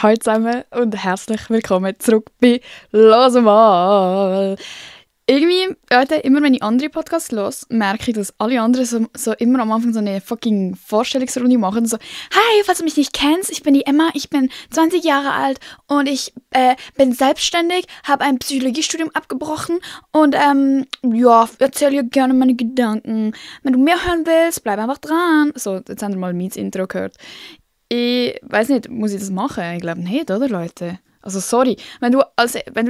Hallo zusammen und herzlich willkommen zurück bei «Los mal». Irgendwie, Leute, immer wenn ich andere Podcasts höre, merke ich, dass alle anderen so immer am Anfang so eine fucking Vorstellungsrunde machen. So, «Hi, falls du mich nicht kennst, ich bin die Emma, ich bin 20 Jahre alt und ich bin selbstständig, habe ein Psychologiestudium abgebrochen und ja, erzähle dir gerne meine Gedanken. Wenn du mehr hören willst, bleib einfach dran.» So, jetzt haben wir mal mein Intro gehört. Ich weiß nicht, muss ich das machen? Ich glaube nicht, oder Leute? Also sorry, wenn du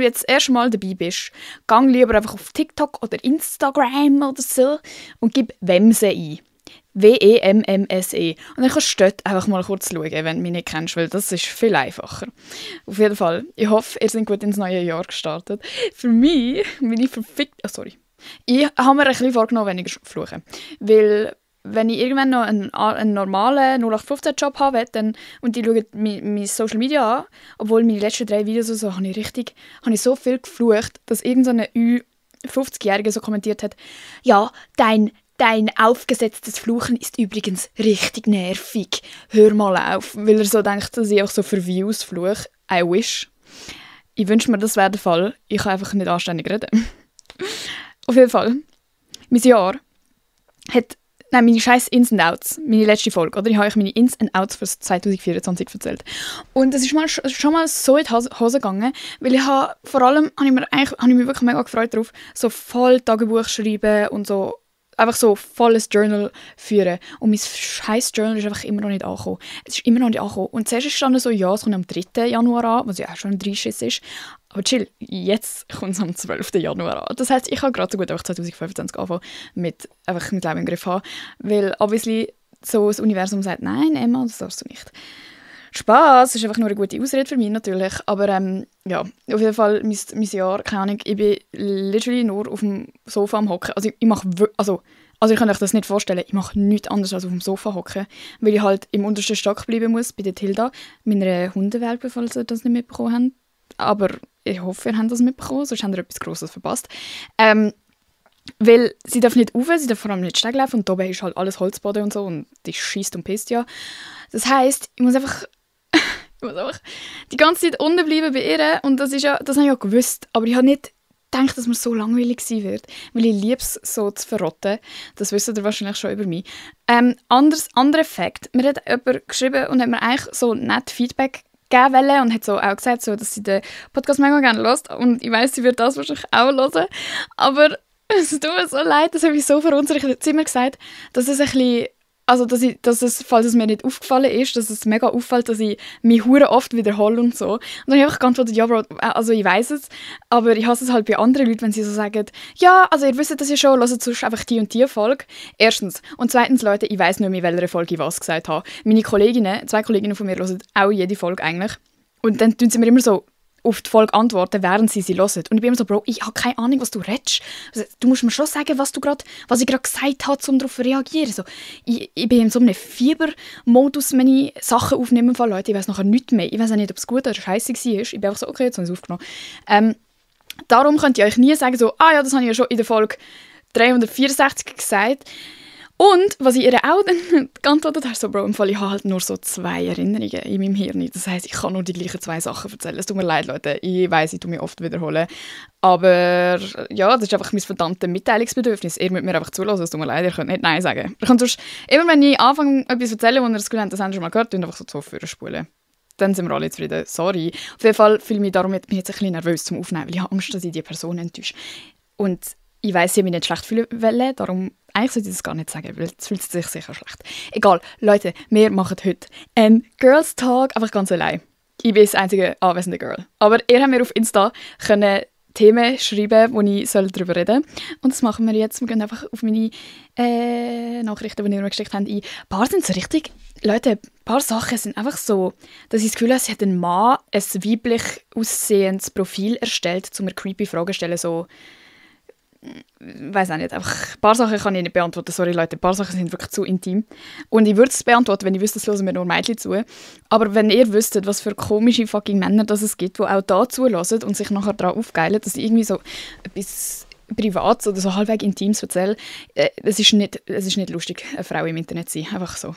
jetzt das erste Mal dabei bist, gang lieber einfach auf TikTok oder Instagram oder so und gib Wemse ein. WEMMSE. Und dann kannst du dort einfach mal kurz schauen, wenn du mich nicht kennst, weil das ist viel einfacher. Auf jeden Fall, ich hoffe, ihr seid gut ins neue Jahr gestartet. Für mich bin ich verfickt... Oh, sorry. Ich habe mir ein bisschen vorgenommen, weniger fluchen. Weil... Wenn ich irgendwann noch einen normalen 0815-Job habe und die schauen meine Social Media an, obwohl meine letzten 3 Videos so, habe ich so viel geflucht, dass irgendeine Ü50-Jährige so kommentiert hat, «Ja, dein aufgesetztes Fluchen ist übrigens richtig nervig. Hör mal auf.» Weil er so denkt, dass ich auch so für Views fluche. I wish. Ich wünsche mir, das wäre der Fall. Ich kann einfach nicht anständig reden. Auf jeden Fall. Mein Jahr hat... Nein, meine scheiß Ins und Outs, meine letzte Folge, oder? Ich habe euch meine Ins und Outs für 2024 erzählt. Und es ist schon mal so in die Hose gegangen, weil vor allem habe ich mich wirklich mega gefreut darauf, so voll Tagebuch schreiben und so einfach so volles Journal führen. Und mein scheiß Journal ist einfach immer noch nicht angekommen. Es ist immer noch nicht angekommen. Und zuerst ist dann so, ja, es kommt am 3. Januar an, was ja auch schon ein Dreischiss ist. Aber chill, jetzt kommt es am 12. Januar an. Das heisst, ich habe gerade so gut einfach 2025 angefangen mit Leben im Griff haben. Weil obviously so das Universum sagt, nein, Emma, das darfst du nicht. Spaß, ist einfach nur eine gute Ausrede für mich natürlich. Aber ja, auf jeden Fall mein Jahr, keine Ahnung, ich bin literally nur auf dem Sofa am Hocken. Also ich kann euch das nicht vorstellen, ich mache nichts anderes als auf dem Sofa hocken, weil ich halt im untersten Stock bleiben muss, bei der Tilda, meiner Hundewelpe, falls ihr das nicht mitbekommen habt. Aber ich hoffe, ihr habt das mitbekommen, sonst habt ihr etwas Grosses verpasst. Weil sie darf nicht rauf, sie darf vor allem nicht Steg laufen und oben ist halt alles Holzboden und so und die schießt und pisst ja. Das heisst, ich muss einfach die ganze Zeit unten bleiben bei ihr und das habe ich ja gewusst, aber ich habe nicht gedacht, dass mir so langweilig sein wird, weil ich liebe es so zu verrotten. Das wisst ihr wahrscheinlich schon über mich. Anderer Fakt, mir hat jemand geschrieben und hat mir eigentlich so nett Feedback geben wollen und hat so auch gesagt, so, dass sie den Podcast mega gerne hört und ich weiss, sie wird das wahrscheinlich auch hören, aber es tut mir so leid, das habe ich so verunsichert. Sie hat mir gesagt, dass es ein bisschen, also falls es mir nicht aufgefallen ist, dass es mega auffällt, dass ich mich hure oft wiederhole und so. Und dann habe ich geantwortet, ja Bro, also ich weiss es, aber ich hasse es halt bei anderen Leuten, wenn sie so sagen, ja, also ihr wisst das ja schon, hört sonst einfach die und die Folge. Erstens. Und zweitens, Leute, ich weiss nicht mehr, in welcher Folge ich was gesagt habe. Meine Kolleginnen, 2 Kolleginnen von mir hören auch jede Folge eigentlich. Und dann tun sie mir immer so auf die Folge antworten, während sie hören. Und ich bin immer so, Bro, ich habe keine Ahnung, was du redest. Also, du musst mir schon sagen, was ich gerade gesagt habe, um darauf zu reagieren. So, ich bin in so einem Fiebermodus, wenn ich Sachen aufnehme von Leuten. Ich weiss nachher nichts mehr. Ich weiss auch nicht, ob es gut oder scheiße war. Ich bin einfach so, okay, jetzt habe ich es aufgenommen. Darum könnt ihr euch nie sagen, so, ja, das habe ich ja schon in der Folge 364 gesagt. Und, was ich ihr auch dann geantwortet habe, so, Bro, im Fall, ich habe halt nur so 2 Erinnerungen in meinem Hirn. Das heisst, ich kann nur die gleichen 2 Sachen erzählen. Es tut mir leid, Leute. Ich weiss, ich tue mich oft wiederholen. Aber ja, das ist einfach mein verdammtes Mitteilungsbedürfnis. Ihr müsst mir einfach zulassen. Es tut mir leid, ihr könnt nicht Nein sagen. Ihr könnt sonst, immer wenn ich anfange, etwas zu erzählen, wo ihr das Gefühl habt, das habt ihr schon mal gehört, dann einfach so zu vorspulen. Dann sind wir alle zufrieden. Sorry. Auf jeden Fall fühle ich mich darum jetzt ein bisschen nervös zum Aufnehmen, weil ich habe Angst, dass ich die Person enttäusche. Und ich weiss, ich habe mich nicht schlecht fühlen wollen, darum eigentlich sollte ich das gar nicht sagen, weil es fühlt sich sicher schlecht. Egal, Leute, wir machen heute einen Girls Talk, einfach ganz allein. Ich bin das einzige anwesende Girl. Aber ihr habt mir auf Insta können Themen schreiben, wo ich darüber reden soll. Und das machen wir jetzt. Wir gehen einfach auf meine Nachrichten, die ihr mir geschickt habt, ein. Ein paar sind so richtig... Leute, ein paar Sachen sind einfach so, dass ich das Gefühl habe, sie hat ein Mann ein weiblich aussehendes Profil erstellt, um mir creepy Fragen zu stellen, so... Weiß auch nicht, einfach ein paar Sachen kann ich nicht beantworten, sorry Leute, ein paar Sachen sind wirklich zu intim. Und ich würde es beantworten, wenn ich wüsste, es hören mir nur Mädchen zu. Aber wenn ihr wüsstet, was für komische fucking Männer das es gibt, die auch da zuhören und sich nachher daran aufgeilen, dass ich irgendwie so etwas Privates oder so halbwegs Intimes erzähle, es ist nicht lustig, eine Frau im Internet zu sein. Einfach so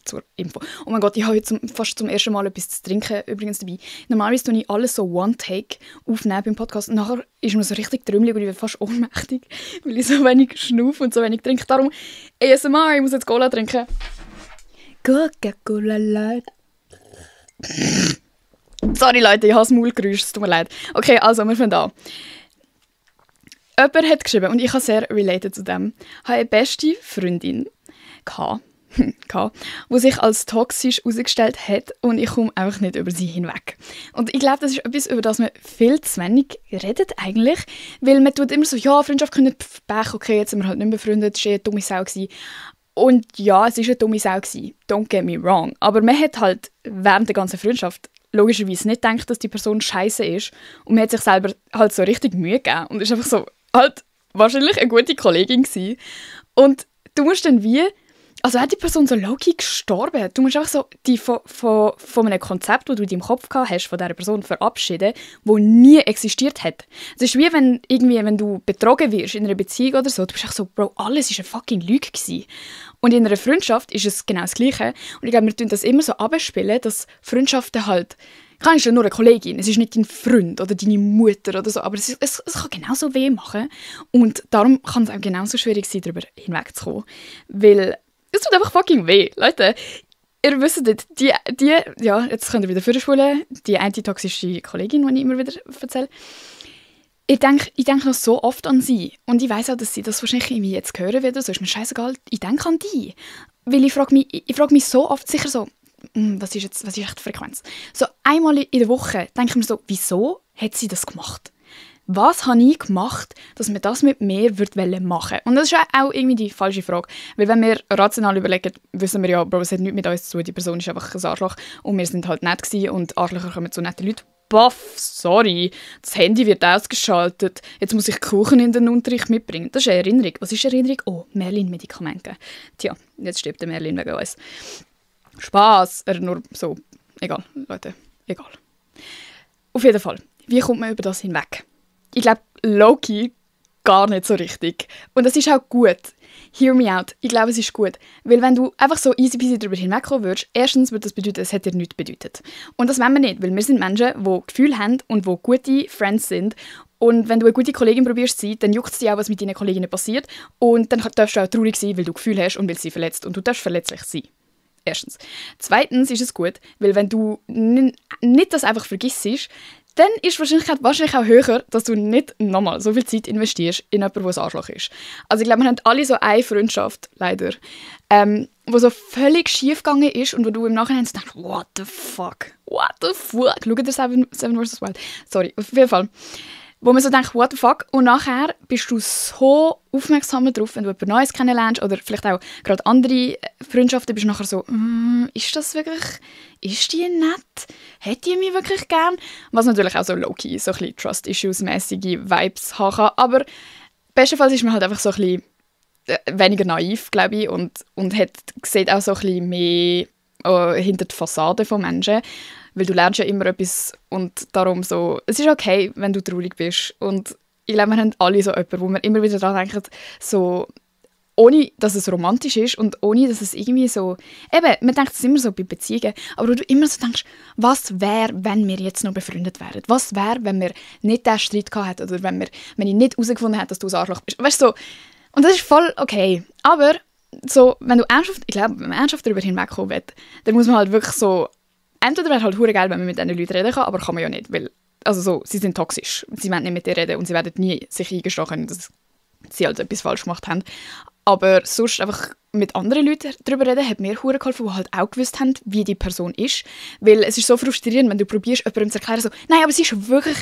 zur Info. Oh mein Gott, ich habe heute fast zum ersten Mal etwas zu trinken übrigens dabei. Normalerweise tue ich alles so One-Take aufnehmen beim Podcast. Und nachher ist mir so richtig trümmelig und ich werde fast ohnmächtig, weil ich so wenig schnaufe und so wenig trinke. Darum ASMR, ich muss jetzt Cola trinken. Coca-Cola Light. Sorry Leute, ich habe das Maulgeräusch, es tut mir leid. Okay, also, wir fangen an. Jemand hat geschrieben, und ich habe sehr related zu dem, ich habe eine beste Freundin die sich als toxisch herausgestellt hat und ich komme einfach nicht über sie hinweg. Und ich glaube, das ist etwas, über das man viel zu wenig redet eigentlich, weil man tut immer so, ja, Freundschaft können Pech, okay, jetzt sind wir halt nicht mehr befreundet, es war eine dumme Sau gewesen. Und ja, es war eine dumme Sau gewesen, don't get me wrong, aber man hat halt während der ganzen Freundschaft logischerweise nicht gedacht, dass die Person scheiße ist und man hat sich selber halt so richtig Mühe gegeben und ist einfach so halt wahrscheinlich eine gute Kollegin gewesen. Und du musst dann wie, also hat die Person so low-key gestorben. Du musst einfach so die von einem Konzept, das du in deinem Kopf gehabt hast, von dieser Person verabschieden, das nie existiert hat. Es ist wie wenn du betrogen wirst in einer Beziehung oder so, du bist einfach so, Bro, alles war eine fucking Lüge gewesen. Und in einer Freundschaft ist es genau das Gleiche. Und ich glaube, wir tun das immer so abspielen, dass Freundschaften halt, kann ist ja nur eine Kollegin, es ist nicht dein Freund oder deine Mutter oder so, aber es kann genauso weh machen. Und darum kann es auch genauso schwierig sein, darüber hinwegzukommen. Weil es tut einfach fucking weh. Leute, ihr wisst nicht, ja, jetzt könnt ihr wieder vorspulen, die antitoxische Kollegin, die ich immer wieder erzähle. Ich denke noch so oft an sie. Und ich weiss auch, dass sie das wahrscheinlich irgendwie jetzt hören wird. So ist mir scheißegal. Ich denke an die. Weil ich frage mich so oft sicher so, was ist echt die Frequenz? So einmal in der Woche denke ich mir so, wieso hat sie das gemacht? Was habe ich gemacht, dass man das mit mir machen wollte? Und das ist auch irgendwie die falsche Frage. Weil wenn wir rational überlegen, wissen wir ja, Bro, es hat nichts mit uns zu tun. Die Person ist einfach ein Arschloch und wir sind halt nett gewesen und Arschlöcher kommen zu netten Leuten. Baff, sorry, das Handy wird ausgeschaltet. Jetzt muss ich Kuchen in den Unterricht mitbringen. Das ist eine Erinnerung. Was ist Erinnerung? Oh, Merlin-Medikamente. Tja, jetzt stirbt der Merlin wegen uns. Spaß, nur so. Egal, Leute, egal. Auf jeden Fall, wie kommt man über das hinweg? Ich glaube, low-key gar nicht so richtig. Und das ist auch gut. Hear me out. Ich glaube, es ist gut. Weil wenn du einfach so easy peasy darüber hinwegkommen würdest, erstens würde das bedeuten, es hätte dir nichts bedeutet. Und das wollen wir nicht, weil wir sind Menschen, die Gefühle haben und die gute Friends sind. Und wenn du eine gute Kollegin probierst zu sein, dann juckt es dich auch, was mit deinen Kolleginnen passiert. Und dann darfst du auch traurig sein, weil du Gefühle hast und weil sie verletzt. Und du darfst verletzlich sein. Erstens. Zweitens ist es gut, weil wenn du nicht das einfach vergisst, dann ist die Wahrscheinlichkeit wahrscheinlich auch höher, dass du nicht nochmal so viel Zeit investierst in jemanden, der ein Arschloch ist. Also ich glaube, wir haben alle so eine Freundschaft, leider, wo so völlig schief gegangen ist und wo du im Nachhinein denkst, what the fuck? Schau dir Seven vs. Wild. Sorry, auf jeden Fall. Wo man so denkt, what the fuck? Und nachher bist du so aufmerksam darauf, wenn du jemanden Neues kennenlernst oder vielleicht auch gerade andere Freundschaften, bist du nachher so, ist das wirklich, ist die nett? Hätte die mich wirklich gern? Was natürlich auch so low-key, so ein bisschen Trust-Issues-mäßige Vibes haben kann. Aber bestenfalls ist man halt einfach so ein bisschen weniger naiv, glaube ich, und sieht auch so ein bisschen mehr hinter die Fassade von Menschen. Weil du lernst ja immer etwas und darum so, es ist okay, wenn du traurig bist. Und ich glaube, wir haben alle so jemanden, wo wir immer wieder daran denken, so, ohne dass es romantisch ist und ohne dass es irgendwie so, eben, man denkt es immer so bei Beziehungen, aber wo du immer so denkst, was wäre, wenn wir jetzt noch befreundet wären? Was wäre, wenn wir nicht diesen Streit gehabt hätten oder wenn ich nicht herausgefunden hätte, dass du ein Arschloch bist? Weißt du, so, und das ist voll okay. Aber so, wenn du ernsthaft, ich glaube, wenn man ernsthaft darüber hinwegkommen will, dann muss man halt wirklich so, entweder wäre es halt verdammt geil, wenn man mit diesen Leuten reden kann, aber kann man ja nicht, weil also so, sie sind toxisch. Sie wollen nicht mit dir reden und sie werden nie sich eingestehen können, dass sie halt etwas falsch gemacht haben. Aber sonst einfach mit anderen Leuten darüber reden, hat mir verdammt geholfen, die halt auch gewusst haben, wie die Person ist. Weil es ist so frustrierend, wenn du probierst, jemandem zu erklären, so, nein, aber es ist wirklich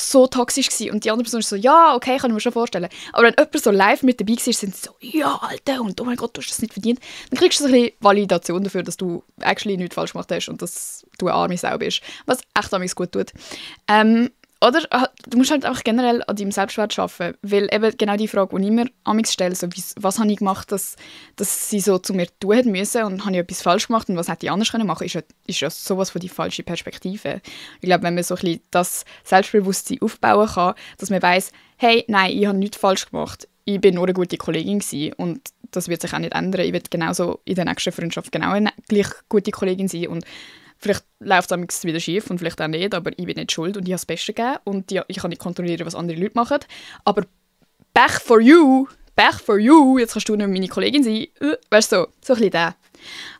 so toxisch gewesen. Und die andere Person ist so, ja, okay, kann ich mir schon vorstellen. Aber wenn jemand so live mit dabei war, sind sie so, ja, Alter, und oh mein Gott, du hast das nicht verdient. Dann kriegst du so ein bisschen Validation dafür, dass du actually nichts falsch gemacht hast und dass du eine arme Sau bist. Was echt amigs gut tut. Oder du musst halt einfach generell an deinem Selbstwert arbeiten, weil eben genau die Frage, die ich mir amigs stelle, so, was habe ich gemacht, dass sie so zu mir tun hat müssen und habe ich etwas falsch gemacht und was hätte ich anders machen können, ist ja sowas von die falsche Perspektive. Ich glaube, wenn man so ein bisschen das Selbstbewusstsein aufbauen kann, dass man weiss, hey, nein, ich habe nichts falsch gemacht, ich bin nur eine gute Kollegin gewesen und das wird sich auch nicht ändern. Ich werde genauso in der nächsten Freundschaft genau eine gleich gute Kollegin sein und vielleicht läuft es wieder schief und vielleicht auch nicht, aber ich bin nicht schuld und ich habe das Beste gegeben und ich kann nicht kontrollieren, was andere Leute machen. Aber Pech for you, jetzt kannst du nicht mehr meine Kollegin sein. Weißt du, so ein bisschen der.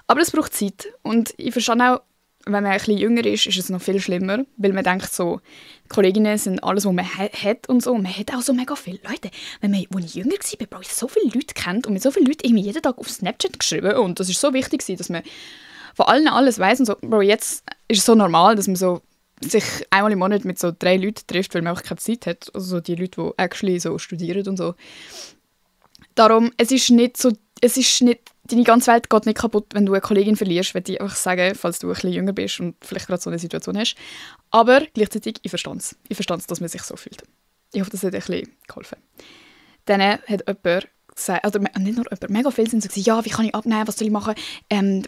Aber es braucht Zeit und ich verstehe auch, wenn man ein bisschen jünger ist es noch viel schlimmer, weil man denkt so, Kolleginnen sind alles, was man hat und so. Und man hat auch so mega viele Leute. Als ich jünger war, habe ich so viele Leute kennt und mit so vielen Leuten irgendwie jeden Tag auf Snapchat geschrieben und das ist so wichtig, dass man von allen alles weiss und so. Bro, jetzt ist es so normal, dass man so sich einmal im Monat mit so 3 Leuten trifft, weil man auch keine Zeit hat. Also so die Leute, die actually so studieren und so. Darum, es ist nicht, deine ganze Welt geht nicht kaputt, wenn du eine Kollegin verlierst, würde ich einfach sagen, falls du ein bisschen jünger bist und vielleicht gerade so eine Situation hast. Aber gleichzeitig, ich verstehe es. Ich verstehe es, dass man sich so fühlt. Ich hoffe, das hat ein bisschen geholfen. Dann hat jemand gesagt, oder nicht nur jemand, mega viele sind so gesagt, ja, wie kann ich abnehmen, was soll ich machen,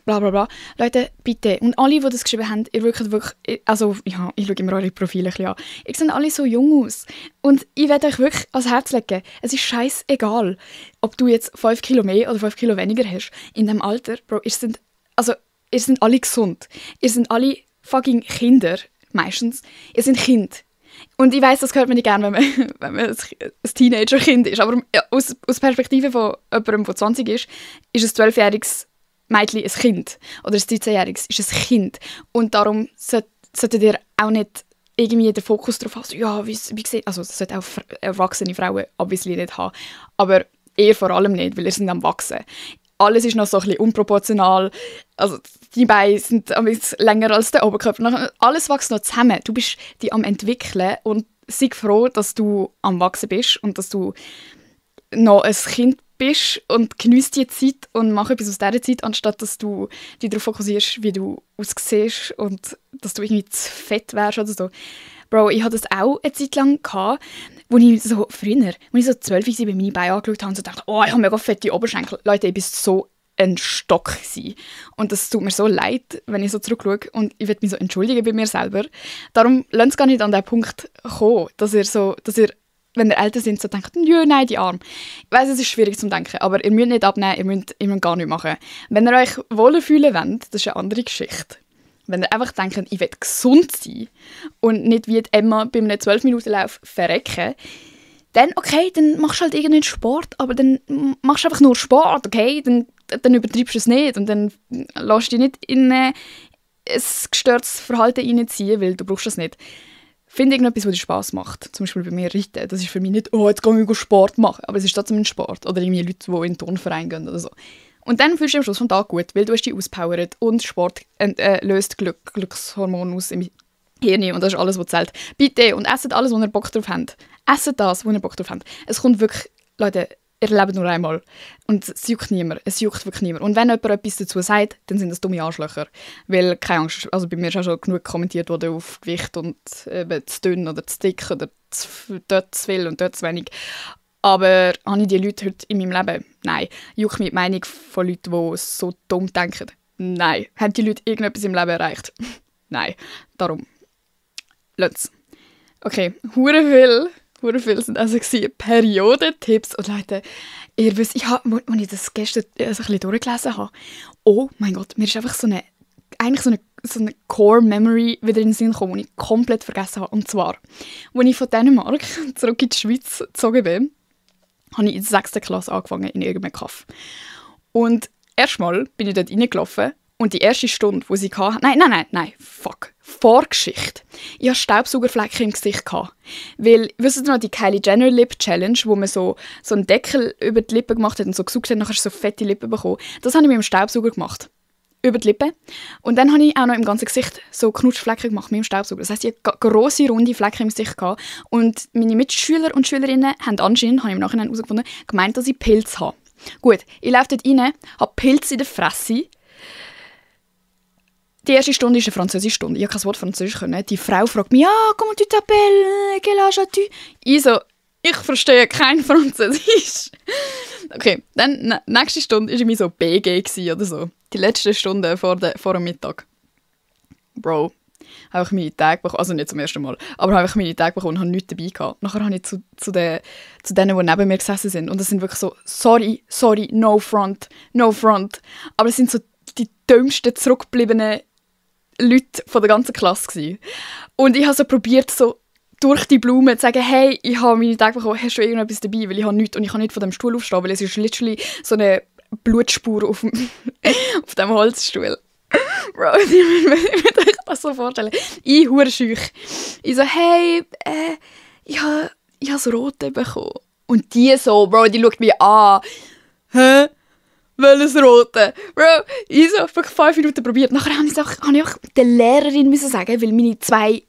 bla bla bla. Leute, bitte. Und alle, die das geschrieben haben, ihr wirkt wirklich, also ja, ich schaue immer eure Profile ein bisschen an. Ihr seht alle so jung aus. Und ich werde euch wirklich ans Herz legen, es ist scheißegal, ob du jetzt 5 Kilo mehr oder 5 Kilo weniger hast. In diesem Alter, Bro, ihr seid alle gesund. Ihr seid alle fucking Kinder, meistens. Ihr seid Kind. Und ich weiss, das hört man nicht gerne, wenn man ein Teenager-Kind ist. Aber aus Perspektive von jemandem, der 20 ist ein 12-jähriges Mädchen ein Kind. Oder ein 13-jähriges ist ein Kind. Und darum solltet ihr auch nicht irgendwie den Fokus darauf haben, ja, wie sieht, also das sollte auch erwachsene Frauen obviously nicht haben. Aber eher vor allem nicht, weil ihr sind am Wachsen. Alles ist noch so ein bisschen unproportional. Also die Beine sind länger als der Oberkörper. Alles wächst noch zusammen. Du bist die am entwickeln und sei froh, dass du am Wachsen bist und dass du noch ein Kind bist und geniesst die Zeit und mach etwas aus dieser Zeit, anstatt dass du dich darauf fokussierst, wie du aussiehst und dass du irgendwie zu fett wärst oder so. Bro, ich hatte das auch eine Zeit lang gehabt, wo ich so früher, als ich so 12 war, bei meinen Beinen angeschaut habe und so dachte, oh, ich habe mega fette Oberschenkel. Leute, ich war so ein Stock gewesen. Und das tut mir so leid, wenn ich so zurückschaue und ich will mich so entschuldigen bei mir selber. Darum lasst es gar nicht an den Punkt kommen, dass ihr, wenn ihr älter seid, so denkt, nö, nein, die Arme. Ich weiss, es ist schwierig zu denken, aber ihr müsst nicht abnehmen, ihr müsst gar nichts machen. Wenn ihr euch wohler fühlen wollt, das ist eine andere Geschichte. Wenn ihr einfach denkt, ich will gesund sein und nicht wie die Emma bei einem 12-Minuten-Lauf verrecken, dann okay, dann machst du halt irgendeinen Sport, aber dann machst du einfach nur Sport, okay? Dann übertreibst du es nicht und dann lässt du dich nicht in ein gestörtes Verhalten reinziehen, weil du brauchst das nicht. Finde irgendetwas, was dir Spass macht. Zum Beispiel bei mir Reiten. Das ist für mich nicht, oh, jetzt gehe ich Sport machen. Aber es ist trotzdem ein Sport. Oder irgendwie Leute, die in den Turnverein gehen oder so. Und dann fühlst du dich am Schluss vom Tag gut, weil du hast dich auspowert und Sport löst Glückshormone aus im Hirn und das ist alles, was zählt. Bitte, und esset alles, wo ihr Bock drauf habt. Esset das, wo ihr Bock drauf habt. Es kommt wirklich, Leute, ihr lebt nur einmal. Und es juckt niemand. Es juckt wirklich niemand. Und wenn jemand etwas dazu sagt, dann sind das dumme Arschlöcher. Weil, keine Angst, also bei mir ist auch schon genug kommentiert worden auf Gewicht und eben zu dünn oder zu dick oder dort zu viel und dort zu wenig. Aber habe ich die Leute heute in meinem Leben? Nein. Juckt mich die Meinung von Leuten, die so dumm denken? Nein. Haben die Leute irgendetwas im Leben erreicht? Nein. Darum. Lass. Okay, hure viel sind also Periodentipps. Und Leute, ihr wisst, als ich das gestern so ein bisschen durchgelesen habe, oh mein Gott, mir ist einfach so eine Core-Memory wieder in den Sinn gekommen, die ich komplett vergessen habe. Und zwar, als ich von Dänemark zurück in die Schweiz gezogen bin, habe ich in der 6. Klasse angefangen in irgendeinem Kaff. Und erstmal bin ich dort reingelaufen und die erste Stunde, wo sie hatte, nein, fuck, Vorgeschichte. Ich hatte Staubsaugerflecken im Gesicht. Weil, wisst ihr noch, die Kylie Jenner Lip Challenge, wo man so einen Deckel über die Lippen gemacht hat und so gesaugt hat, nachher hast du so fette Lippen bekommen. Das habe ich mit dem Staubsauger gemacht. Über die Lippen. Und dann habe ich auch noch im ganzen Gesicht so Knutschflecken gemacht mit dem Staubsauger. Das heisst, ich hatte grosse, runde Flecken im Gesicht gehabt. Und meine Mitschüler und Schülerinnen haben anscheinend, habe ich im Nachhinein herausgefunden, gemeint, dass ich Pilz habe. Gut, ich laufe dort rein, habe Pilz in der Fresse. die erste Stunde ist eine Französischstunde. Ich habe kein Wort Französisch können. Die Frau fragt mich, comment tu t'appelles? Quel âge as-tu? Ich verstehe kein Französisch. Okay, dann nächste Stunde war so BG oder so. Die letzte Stunde vor dem Mittag. Bro, habe ich meine Tage bekommen, also nicht zum ersten Mal, aber habe ich meine Tage bekommen und habe nichts dabei gehabt. Nachher habe ich zu denen, die neben mir gesessen sind. Und das sind wirklich so, sorry, no front. Aber es sind so die dümmsten zurückgebliebenen Leute von der ganzen Klasse gewesen. Und ich habe so probiert, so durch die Blumen zu sagen, hey, ich habe meine Tage bekommen, hast du irgendetwas dabei? Weil ich habe nichts und ich kann nicht von dem Stuhl aufstehen, weil es ist literally so eine Blutspur auf dem Holzstuhl. Bro, ich würde euch das so vorstellen. Ich hure schüch. Ich so, hey, ich habe das Rote bekommen. Und die so, Bro, die schaut mich an. Hä? Welches Rote? Bro, ich so, 5 Minuten probiert. Nachher habe ich auch der Lehrerin müssen sagen, weil meine 2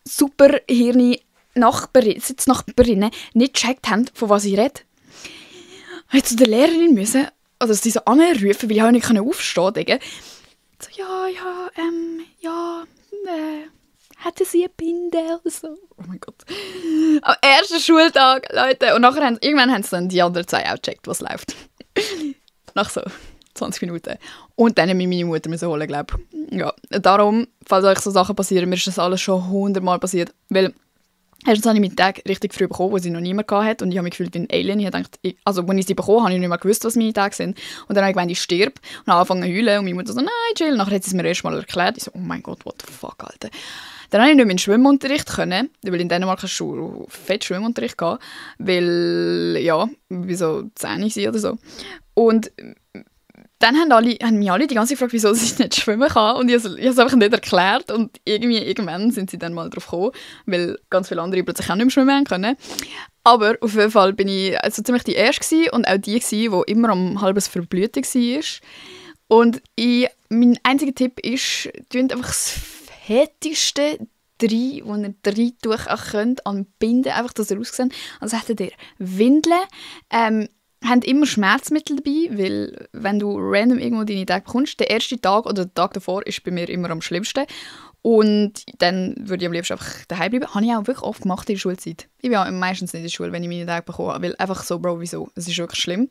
super Sitznachbarinnen nicht gecheckt haben, von was ich rede. Ich musste zu der Lehrerin müssen, also sie so anrufen, weil ich auch nicht aufstehen konnte. So, hätten Sie eine Binde oder so? Oh mein Gott. Am ersten Schultag, Leute. Und nachher irgendwann haben sie dann die anderen 2 auch gecheckt, was läuft. Nach so 20 Minuten. Und dann musste meine Mutter holen, glaube ich. Ja, darum, falls euch so Sachen passieren, mir ist das alles schon 100-mal passiert. Weil erstens habe ich meinen Tag richtig früh bekommen, wo sie noch niemand hatte. Und ich habe mich gefühlt wie ein Alien. Ich dachte, als ich sie bekommen habe, habe ich nicht mehr gewusst, was meine Tage sind. Und dann habe ich gemeint, ich sterbe. Und habe angefangen zu heulen. Und meine Mutter so, nein, chill. Nachher hat sie es mir erst mal erklärt. Ich so, oh mein Gott, what the fuck, Alter. Dann konnte ich nicht mehr in den Schwimmunterricht können, weil in Dänemark hast du fett Schwimmunterricht gehabt, weil, ja, wie so 10 war oder so. Und dann haben mich alle die ganze Zeit gefragt, wieso ich nicht schwimmen kann. Und ich habe es einfach nicht erklärt. Und irgendwann sind sie dann mal drauf gekommen, weil ganz viele andere plötzlich auch nicht mehr schwimmen können. Aber auf jeden Fall bin ich also ziemlich die Erste und auch die, die immer am halbes Verblüten war. Und mein einziger Tipp ist, tut einfach das Fetteste rein, wo ihr rein tun könnt, an Binden, einfach, dass ihr aussehen. Also hättet ihr Windeln, habt immer Schmerzmittel dabei, weil wenn du random irgendwo deine Tage bekommst, der erste Tag oder der Tag davor ist bei mir immer am schlimmsten. Und dann würde ich am liebsten einfach daheim bleiben. Habe ich auch wirklich oft gemacht in der Schulzeit. Ich bin ja meistens nicht in der Schule, wenn ich meine Tage bekomme, weil einfach so, Bro, wieso? Es ist wirklich schlimm.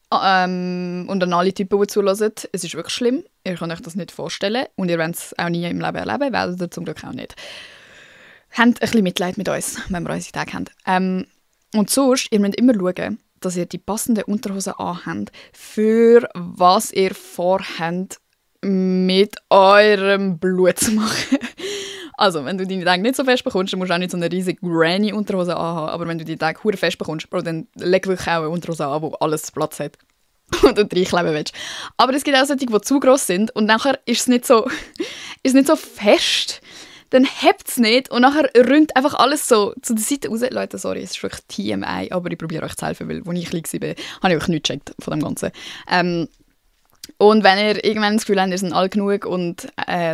Und an alle Typen, die zuhören, es ist wirklich schlimm. Ihr könnt euch das nicht vorstellen und ihr werdet es auch nie im Leben erleben, werdet ihr zum Glück auch nicht. Habt ein bisschen Mitleid mit uns, wenn wir unsere Tage haben. Und sonst, ihr müsst immer schauen, dass ihr die passenden Unterhosen anhabt, für was ihr vorhabt, mit eurem Blut zu machen. Also, wenn du deine Tage nicht so fest bekommst, dann musst du auch nicht so eine riesige Granny-Unterhose anhaben. Aber wenn du die Tage hure fest bekommst, dann leg wirklich auch eine Unterhose an, wo alles Platz hat und du reinkleben willst. Aber es gibt auch solche, die zu gross sind und nachher ist es nicht so fest. Dann hebt es nicht und nachher rinnt einfach alles so zu der Seite raus. Leute, sorry, es ist wirklich TMI, aber ich probiere euch zu helfen, weil als ich klein war, habe ich euch nichts gecheckt von dem Ganzen. Und wenn ihr irgendwann das Gefühl habt, ihr seid alt genug und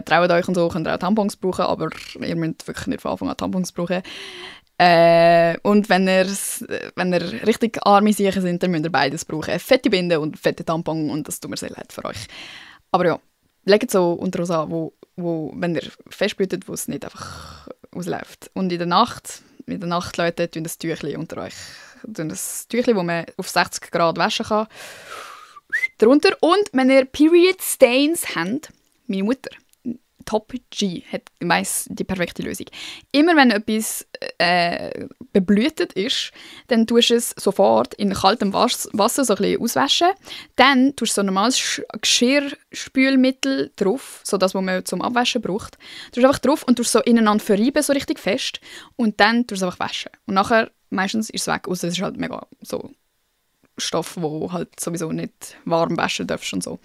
traut euch und so, könnt ihr auch Tampons brauchen, aber ihr müsst wirklich nicht von Anfang an Tampons brauchen. Und wenn ihr richtig arme Sachen sind, dann müsst ihr beides brauchen. Fette Binde und fette Tampon und das tut mir sehr leid für euch. Aber ja, legt so Unterhosen an, wo, wenn ihr festblutet, wo es nicht einfach ausläuft. Und in der Nacht, Leute, tun das Tüchli unter euch. Das Tüchli, das man auf 60 Grad waschen kann, darunter. Und wenn ihr Period Stains habt, meine Mutter, Top G, hat meist die perfekte Lösung. Immer wenn etwas beblutet ist, dann tust du es sofort in kaltem Wasser so ein bisschen auswaschen. Dann tust du so ein normales Geschirrspülmittel drauf, so das, was man zum Abwaschen braucht. Du tust einfach drauf und tust so ineinander verreiben, so richtig fest. Und dann tust du es einfach waschen. Und nachher, meistens ist es weg, außer es ist halt mega so Stoff, wo halt sowieso nicht warm waschen darfst und so.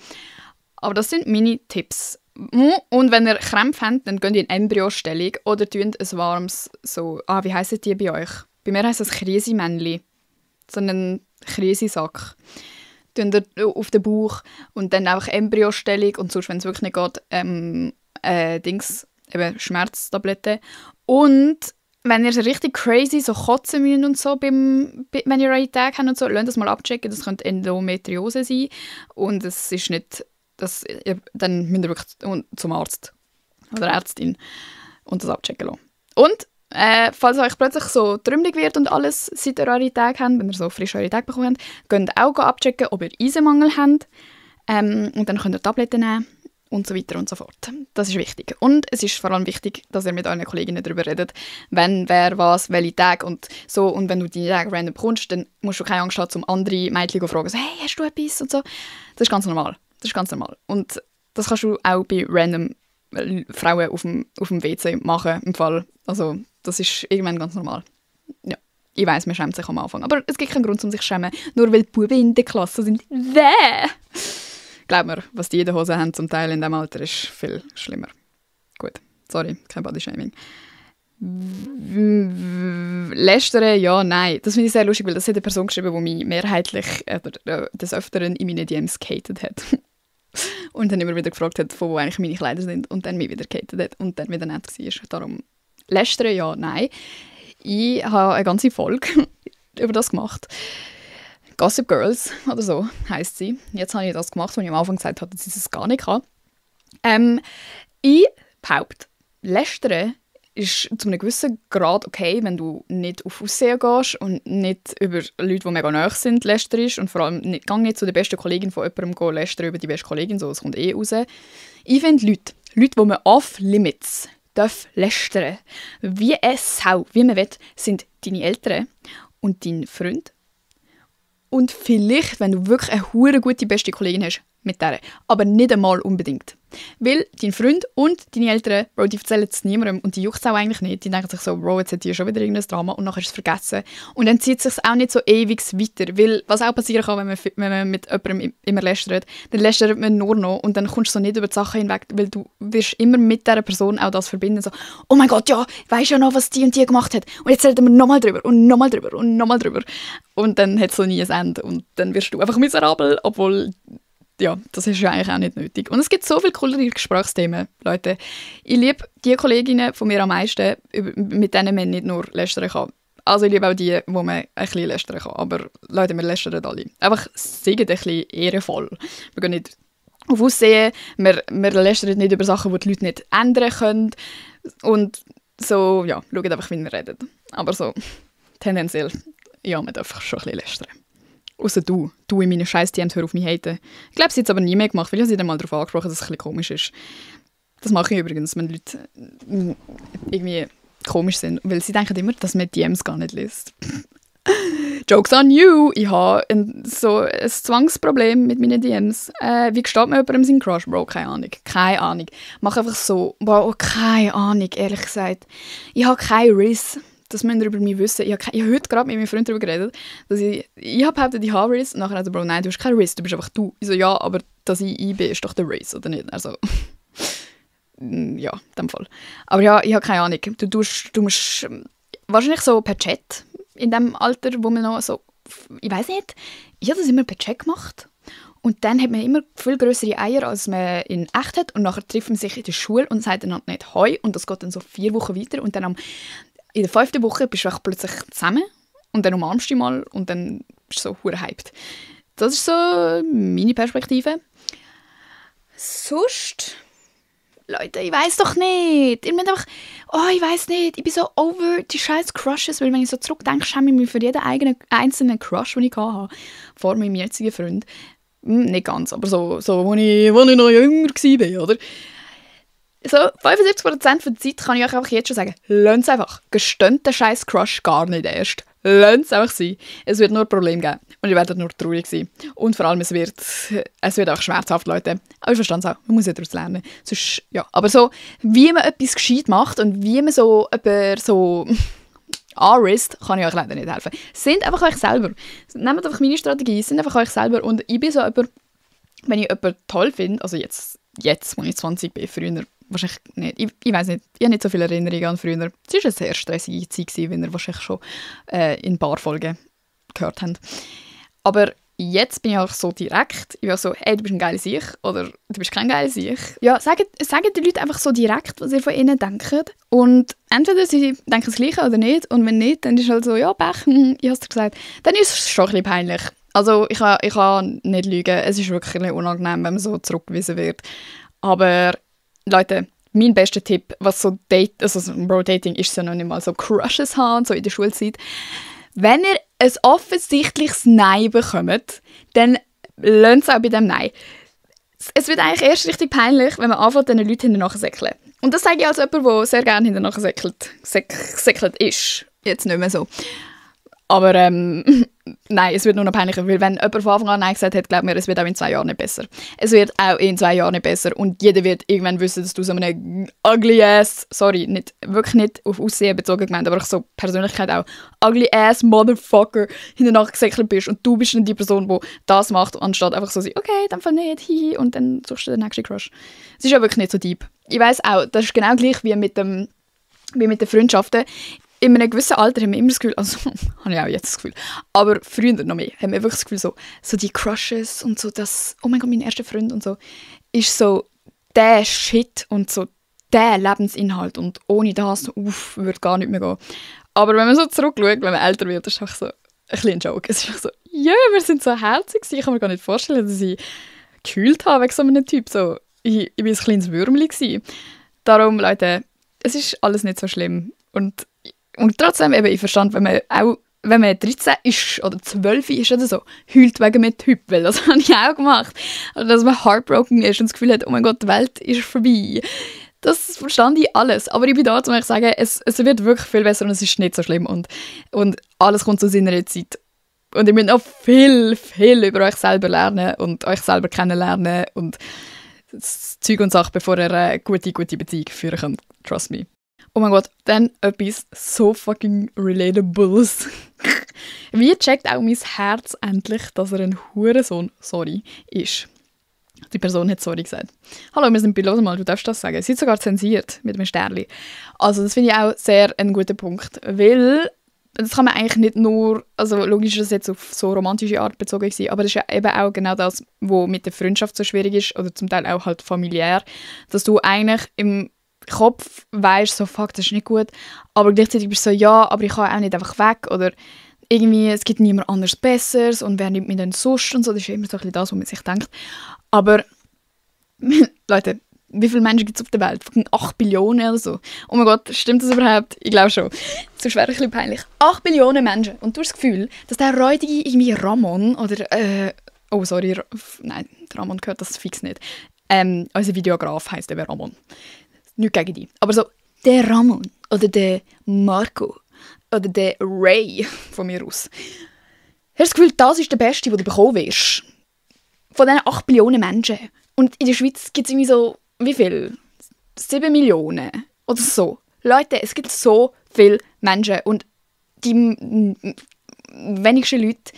Aber das sind meine Tipps. Und wenn ihr Krämpfe habt, dann geht ihr in Embryostellung oder tünt ein warmes, so, wie heissen die bei euch? Bei mir heisst das Krisimännli. So einen Krisisack. Tünt ihr auf den Bauch und dann einfach Embryostellung und sonst, wenn es wirklich nicht geht, eben Schmerztabletten. Und wenn ihr so richtig crazy so kotzen müsst und so, wenn ihr eure Tage habt und so, lasst das mal abchecken, das könnte Endometriose sein. Und es ist nicht dann müsst ihr wirklich zum Arzt oder Ärztin und das abchecken lassen. Und falls euch plötzlich so trümmelig wird und alles, seit ihr eure Tage habt, wenn ihr so frisch eure Tage bekommen habt, könnt ihr auch abchecken, ob ihr Eisenmangel habt. Und dann könnt ihr Tabletten nehmen und so weiter und so fort. Das ist wichtig. Und es ist vor allem wichtig, dass ihr mit euren Kolleginnen darüber redet, wenn, wer, was, welche Tage und so. Und wenn du deine Tage random bekommst, dann musst du keine Angst haben, um andere Mädchen zu fragen, so, hey, hast du etwas? Und so. Das ist ganz normal. Das ist ganz normal. Und das kannst du auch bei random Frauen auf dem WC machen, im Fall. Also, das ist irgendwann ganz normal. Ja. Ich weiss, man schämt sich am Anfang. Aber es gibt keinen Grund, um sich zu schämen, nur weil die Buben in der Klasse sind. Glaub mir, was die in der Hose haben zum Teil in diesem Alter, ist viel schlimmer. Gut, sorry, kein Bodyshaming. Lästern, ja, nein. Das finde ich sehr lustig, weil das hat eine Person geschrieben, die mich mehrheitlich des Öfteren in meinen DMs gehatet hat. Und dann immer wieder gefragt hat, von wo eigentlich meine Kleider sind und dann mich wieder gehatet hat und dann wieder nett war. Darum, lästern, ja, nein. Ich habe eine ganze Folge über das gemacht. Gossip Girls oder so heisst sie. Jetzt habe ich das gemacht, was ich am Anfang gesagt habe, dass ich es gar nicht kann. Ich behaupte, lästern ist zu einem gewissen Grad okay, wenn du nicht auf Aussehen gehst und nicht über Leute, die mega nahe sind, lästerst und vor allem nicht zu der besten Kollegin von jemandem gehen, lästern über die beste Kollegin, so, das kommt raus. Ich finde Leute, die man off-limits darf lästern, wie es Sau, wie man will, sind deine Eltern und dein Freund. Und vielleicht, wenn du wirklich eine hure gute beste Kollegin hast, mit der. Aber nicht einmal unbedingt. Weil dein Freund und deine Eltern, Bro, die erzählen es niemandem und die juckt es auch eigentlich nicht. Die denken sich so, Bro, jetzt hat hier schon wieder irgendein Drama und nachher ist es vergessen. Und dann zieht es sich auch nicht so ewig weiter. Weil was auch passieren kann, wenn man mit jemandem immer lästert, dann lästert man nur noch und dann kommst du so nicht über die Sachen hinweg, weil du wirst immer mit dieser Person auch das verbinden. So, oh mein Gott, ja, weisst ja noch, was die und die gemacht hat. Und jetzt reden wir nochmal drüber und nochmal drüber und nochmal drüber. Und dann hat es so nie ein Ende. Und dann wirst du einfach miserabel, obwohl... Ja, das ist ja eigentlich auch nicht nötig. Und es gibt so viele coole Gesprächsthemen, Leute. Ich liebe die Kolleginnen von mir am meisten, mit denen man nicht nur lästern kann. Also ich liebe auch die, wo man ein bisschen lästern kann. Aber Leute, wir lästern alle. Einfach seid ein bisschen ehrenvoll. Wir gehen nicht auf Aussehen, wir lästern nicht über Sachen, die die Leute nicht ändern können. Und so, ja, schaut einfach, wie wir reden. Aber so, tendenziell, ja, man darf schon ein bisschen lästern. Ausser du in meinen Scheiß-DMs, hör auf mich haten. Ich glaube, sie hat es aber nie mehr gemacht, weil ich sie dann mal darauf angesprochen, dass es ein bisschen komisch ist. Das mache ich übrigens, wenn Leute irgendwie komisch sind, weil sie denken immer, dass man DMs gar nicht liest. Jokes on you! Ich habe so ein Zwangsproblem mit meinen DMs. Wie gesteht man jemandem seinen Crush? Bro, keine Ahnung. Keine Ahnung. Mach einfach so, wow, keine Ahnung, ehrlich gesagt. Ich habe keinen Riss. Das müsst ihr über mich wissen. Ich habe heute gerade mit meinem Freund darüber geredet, dass ich habe behauptet, ich habe Riss. Und nachher hat er, Bro, nein, du hast keinen Riss, du bist einfach du. Ich so, ja, aber dass ich bin, ist doch der Riss, oder nicht? Also, ja, in dem Fall. Aber ja, ich habe keine Ahnung. Du musst wahrscheinlich so per Chat, in dem Alter, wo man noch so, ich weiß nicht, ich habe das immer per Chat gemacht. Und dann hat man immer viel größere Eier, als man in echt hat. Und nachher trifft man sich in der Schule und sagt dann nicht «Hoi». Und das geht dann so 4 Wochen weiter. Und dann in der 5. Woche bist du plötzlich zusammen und dann umarmst du dich mal und dann bist du so hure hyped. Das ist so meine Perspektive. Sonst, Leute, ich weiss doch nicht. Ich einfach, ich weiss nicht, ich bin so over die scheiß Crushes, weil wenn ich so zurückdenke, schäme ich mich für jeden einzelnen Crush, den ich hatte, vor meinem jetzigen Freund. Nicht ganz, aber so wo ich noch jünger war, oder? So 75% der Zeit kann ich euch einfach jetzt schon sagen, lasst es einfach. Gestönt den scheiß Crush gar nicht erst. Lasst es einfach sein. Es wird nur Probleme geben. Und ihr werdet nur traurig sein. Und vor allem, es wird auch schmerzhaft, Leute. Aber ich verstehe es auch. Man muss ja daraus lernen. Sonst, ja. Aber so, wie man etwas gescheit macht und wie man so jemanden so anrisst, kann ich euch leider nicht helfen. Sind einfach euch selber. Nehmt einfach meine Strategie. Sind einfach euch selber. Und ich bin so jemand, wenn ich jemanden toll finde, also jetzt, wo ich 20 bin, früher wahrscheinlich nicht. Ich weiss nicht. Ich habe nicht so viele Erinnerungen an früher. Es war eine sehr stressige Zeit, wie ihr wahrscheinlich schon in ein paar Folgen gehört habt. Aber jetzt bin ich auch so direkt. Ich bin auch so, hey, du bist ein geiler Sieg oder du bist kein geiler Sieg. Ja, sagen die Leute einfach so direkt, was ihr von ihnen denkt. Und entweder sie denken das Gleiche oder nicht. Und wenn nicht, dann ist es halt so, ja, Pech, ich habe es dir gesagt. Dann ist es schon ein bisschen peinlich. Also ich kann nicht lügen, es ist wirklich ein bisschen unangenehm, wenn man so zurückgewiesen wird. Aber Leute, mein bester Tipp, was so Dating ist ja noch nicht mal so Crushes haben, so in der Schulzeit. Wenn ihr ein offensichtliches Nein bekommt, dann lasst es auch bei dem Nein. Es wird eigentlich erst richtig peinlich, wenn man anfängt, diesen Leuten hinterher zu säckeln. Und das sage ich als jemand, der sehr gerne hinterher säckelt ist. Jetzt nicht mehr so. Aber nein, es wird nur noch peinlicher, weil wenn jemand von Anfang an Nein gesagt hat, glaubt mir, es wird auch in 2 Jahren nicht besser. Es wird auch in 2 Jahren nicht besser und jeder wird irgendwann wissen, dass du so eine ugly ass, sorry, wirklich nicht auf Aussehen bezogen gemeint, aber auch so Persönlichkeit auch, ugly ass Motherfucker hinterher gesäckelt bist und du bist dann die Person, die das macht, anstatt einfach so sagen, okay, dann fall nicht, hihi, und dann suchst du den nächsten Crush. Es ist ja wirklich nicht so deep. Ich weiss auch, das ist genau gleich wie mit den Freundschaften. In einem gewissen Alter haben wir immer das Gefühl, also habe ich auch jetzt das Gefühl, aber früher noch mehr, haben wir wirklich das Gefühl, so die Crushes und so das, oh mein Gott, mein erster Freund und so, ist so der Shit und so der Lebensinhalt und ohne das, würde gar nicht mehr gehen. Aber wenn man so zurückschaut, wenn man älter wird, ist es einfach so ein kleiner Joke. Es ist einfach so, ja, wir sind so herzig, ich kann mir gar nicht vorstellen, dass ich gekühlt habe wegen so einem Typ, so, ich war ein kleines Würmchen. Darum, Leute, es ist alles nicht so schlimm und trotzdem, eben, ich verstand, wenn man 13 ist oder 12 ist oder so, heult wegen einem Typ, weil das habe ich auch gemacht. Also, dass man heartbroken ist und das Gefühl hat, oh mein Gott, die Welt ist vorbei. Das verstand ich alles. Aber ich bin da, um euch zu sagen, es wird wirklich viel besser und es ist nicht so schlimm. Und alles kommt zu seiner Zeit. Und ihr müsst noch viel, viel über euch selber lernen und euch selber kennenlernen und das Zeug und Sachen, bevor ihr eine gute Beziehung führen könnt. Trust me. Oh mein Gott, dann etwas so fucking Relatables. Wie checkt auch mein Herz endlich, dass er ein Hurensohn, sorry, ist? Die Person hat sorry gesagt. Hallo, wir sind bei «Los mal», du darfst das sagen. Sie ist sogar zensiert mit einem Sternchen. Also das finde ich auch sehr ein guter Punkt, weil das kann man eigentlich nicht nur, also logisch, dass es jetzt auf so romantische Art bezogen war, aber das ist ja eben auch genau das, was mit der Freundschaft so schwierig ist, oder zum Teil auch halt familiär, dass du eigentlich im Kopf weisst, so fuck, das ist nicht gut, aber gleichzeitig bist du so, ja, aber ich kann auch nicht einfach weg oder irgendwie, es gibt niemand anderes Besseres und wer nimmt mich denn sonst und so, das ist immer so ein bisschen das, was man sich denkt. Aber, Leute, wie viele Menschen gibt es auf der Welt? 8 Billionen oder so. Oh mein Gott, stimmt das überhaupt? Ich glaube schon. Das wäre ein bisschen peinlich. 8 Billionen Menschen und du hast das Gefühl, dass der räudige irgendwie Ramon oder, oh sorry, nein, der Ramon gehört das fix nicht. Unser Videograf heisst eben Ramon. Nicht gegen die. Aber so, der Ramon oder der Marco oder der Ray von mir aus. Hast du das Gefühl, das ist der Beste, den du bekommen wirst? Von diesen 8 Billionen Menschen. Und in der Schweiz gibt es irgendwie so, wie viel? 7 Millionen oder so. Leute, es gibt so viele Menschen und die wenigsten Leute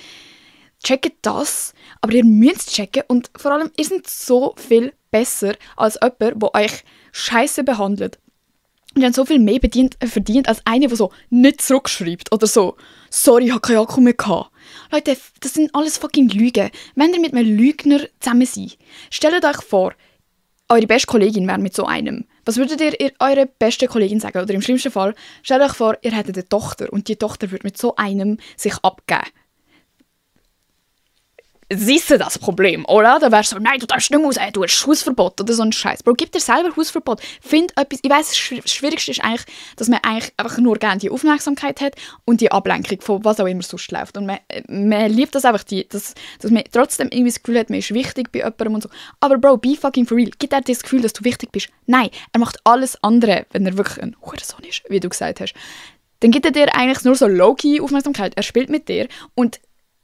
checken das, aber ihr müsst es checken und vor allem, ihr seid so viel besser als jemand, der euch scheiße behandelt. Und ihr habt so viel mehr verdient als einer, der so nicht zurückschreibt oder so «Sorry, ich habe keinen Akku mehr gehabt». Leute, das sind alles fucking Lügen. Wenn ihr mit einem Lügner zusammen seid, stellt euch vor, eure beste Kollegin wäre mit so einem. Was würdet ihr eurer besten Kollegin sagen? Oder im schlimmsten Fall, stellt euch vor, ihr hättet eine Tochter und die Tochter würde mit so einem sich abgeben. Siehst du das Problem, oder? Da wärst du so, nein, du darfst nicht raus, du hast Hausverbot oder so ein Scheiß. Bro, gib dir selber Hausverbot. Find etwas. Ich weiss, das Schwierigste ist eigentlich, dass man eigentlich einfach nur gerne die Aufmerksamkeit hat und die Ablenkung von was auch immer sonst läuft. Und man liebt das einfach, dass man trotzdem irgendwie das Gefühl hat, man ist wichtig bei jemandem und so. Aber Bro, be fucking for real. Gib dir das Gefühl, dass du wichtig bist. Nein, er macht alles andere, wenn er wirklich ein Hurensohn ist, wie du gesagt hast. Dann gibt er dir eigentlich nur so low-key Aufmerksamkeit. Er spielt mit dir und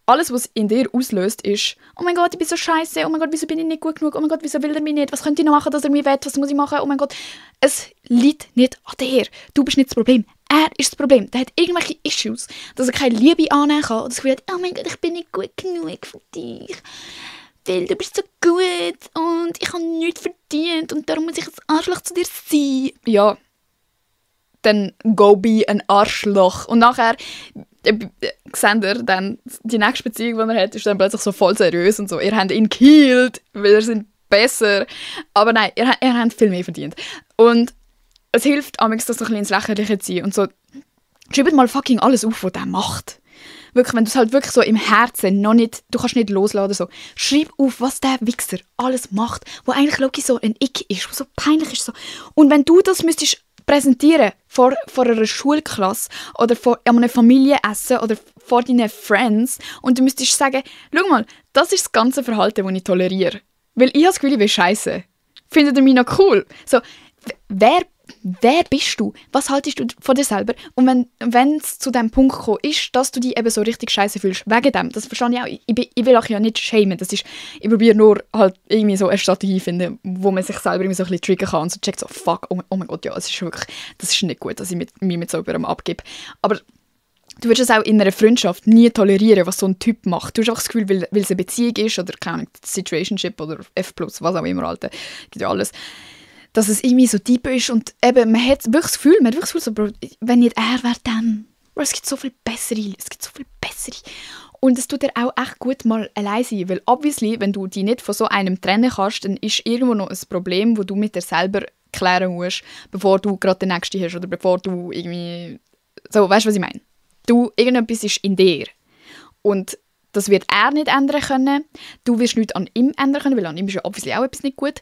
alles, was in dir auslöst, ist «Oh mein Gott, ich bin so scheiße. Oh mein Gott, wieso bin ich nicht gut genug? Oh mein Gott, wieso will er mich nicht? Was könnte ich noch machen, dass er mich will? Was muss ich machen? Oh mein Gott.» Es liegt nicht an dir. Du bist nicht das Problem. Er ist das Problem. Der hat irgendwelche Issues, dass er keine Liebe annehmen kann. Und das Gefühl hat «Oh mein Gott, ich bin nicht gut genug für dich. Weil du bist so gut und ich habe nichts verdient und darum muss ich ein Arschloch zu dir sein.» Ja, dann go be ein Arschloch. Und nachher seht ihr dann, die nächste Beziehung, die er hat, ist dann plötzlich so voll seriös und so. Ihr habt ihn gekillt, weil ihr seid besser. Aber nein, ihr habt viel mehr verdient. Und es hilft, das noch ein bisschen ins Lächerliche zu ziehen. Und so, schreibt mal fucking alles auf, was der macht. wirklich, wenn du es halt wirklich so im Herzen noch nicht, du kannst nicht loslassen oder so, schreib auf, was der Wichser alles macht, wo eigentlich logisch so ein Ick ist, wo so peinlich ist. So. Und wenn du das müsstest präsentieren vor einer Schulklasse oder vor einem Familienessen oder vor deinen Friends und du müsstest sagen, schau mal, das ist das ganze Verhalten, das ich toleriere. Weil ich habe das Gefühl, ich bin scheisse. Findet ihr mich noch cool? So, wer bist du? Was haltest du von dir selber? Und wenn es zu dem Punkt gekommen ist, dass du dich eben so richtig scheiße fühlst, wegen dem, das verstehe ich auch. Ich will auch ja nicht schämen. Ich probiere nur halt irgendwie so eine Strategie zu finden, wo man sich selber irgendwie so ein bisschen triggern kann und so checkt so, fuck, oh mein Gott, ja, das ist nicht gut, dass ich mich mit so jemandem abgebe. Aber du würdest es auch in einer Freundschaft nie tolerieren, was so ein Typ macht. Du hast einfach das Gefühl, weil es eine Beziehung ist oder keine Ahnung, Situationship oder F+, was auch immer, Alter, gibt ja alles, dass es irgendwie so deep ist und eben, man hat wirklich das Gefühl, so, Bro, wenn nicht er, wer dann? Bro, es gibt so viel bessere. Und es tut dir auch echt gut, mal allein sein, weil obviously, wenn du dich nicht von so einem trennen kannst, dann ist irgendwo noch ein Problem, das du mit dir selber klären musst, bevor du gerade den nächsten hast oder bevor du irgendwie, so, weißt du, was ich meine? Irgendetwas ist in dir. Und das wird er nicht ändern können. Du wirst nichts an ihm ändern können, weil an ihm ist ja obviously auch etwas nicht gut.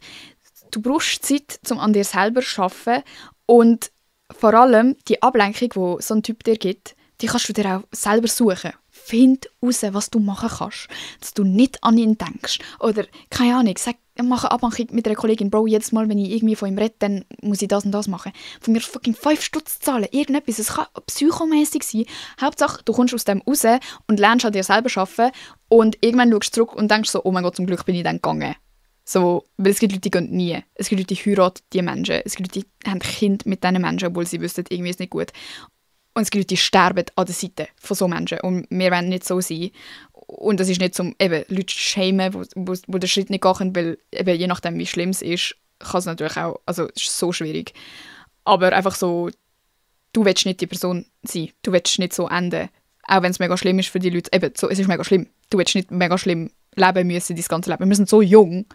Du brauchst Zeit, um an dir selber zu arbeiten. Und vor allem die Ablenkung, die so ein Typ dir gibt, die kannst du dir auch selber suchen. Find heraus, was du machen kannst. Dass du nicht an ihn denkst. Oder, keine Ahnung, mach eine Abmachung mit einer Kollegin. Bro, jedes Mal, wenn ich irgendwie von ihm rede, dann muss ich das und das machen. Von mir fucking 5 Stutz zahlen. Irgendetwas. Es kann psychomässig sein. Hauptsache, du kommst aus dem raus und lernst an dir selber arbeiten. Und irgendwann schaust du zurück und denkst so, oh mein Gott, zum Glück bin ich dann gegangen. So, weil es gibt Leute, die gehen nie. Es gibt Leute, die heiraten diese Menschen. Es gibt Leute, die haben Kinder mit diesen Menschen, obwohl sie wissen, irgendwie ist es nicht gut. Und es gibt Leute, die sterben an der Seite von so Menschen. Und wir wollen nicht so sein. Und das ist nicht zum eben Leute zu schämen, wo der Schritt nicht gehen, weil eben, je nachdem, wie schlimm es ist, kann es natürlich auch, also es ist so schwierig. Aber einfach so, du willst nicht die Person sein. Du willst nicht so enden. Auch wenn es mega schlimm ist für die Leute. Eben, so, es ist mega schlimm. Du willst nicht mega schlimm leben müssen, dein ganze Leben. Wir sind so jung.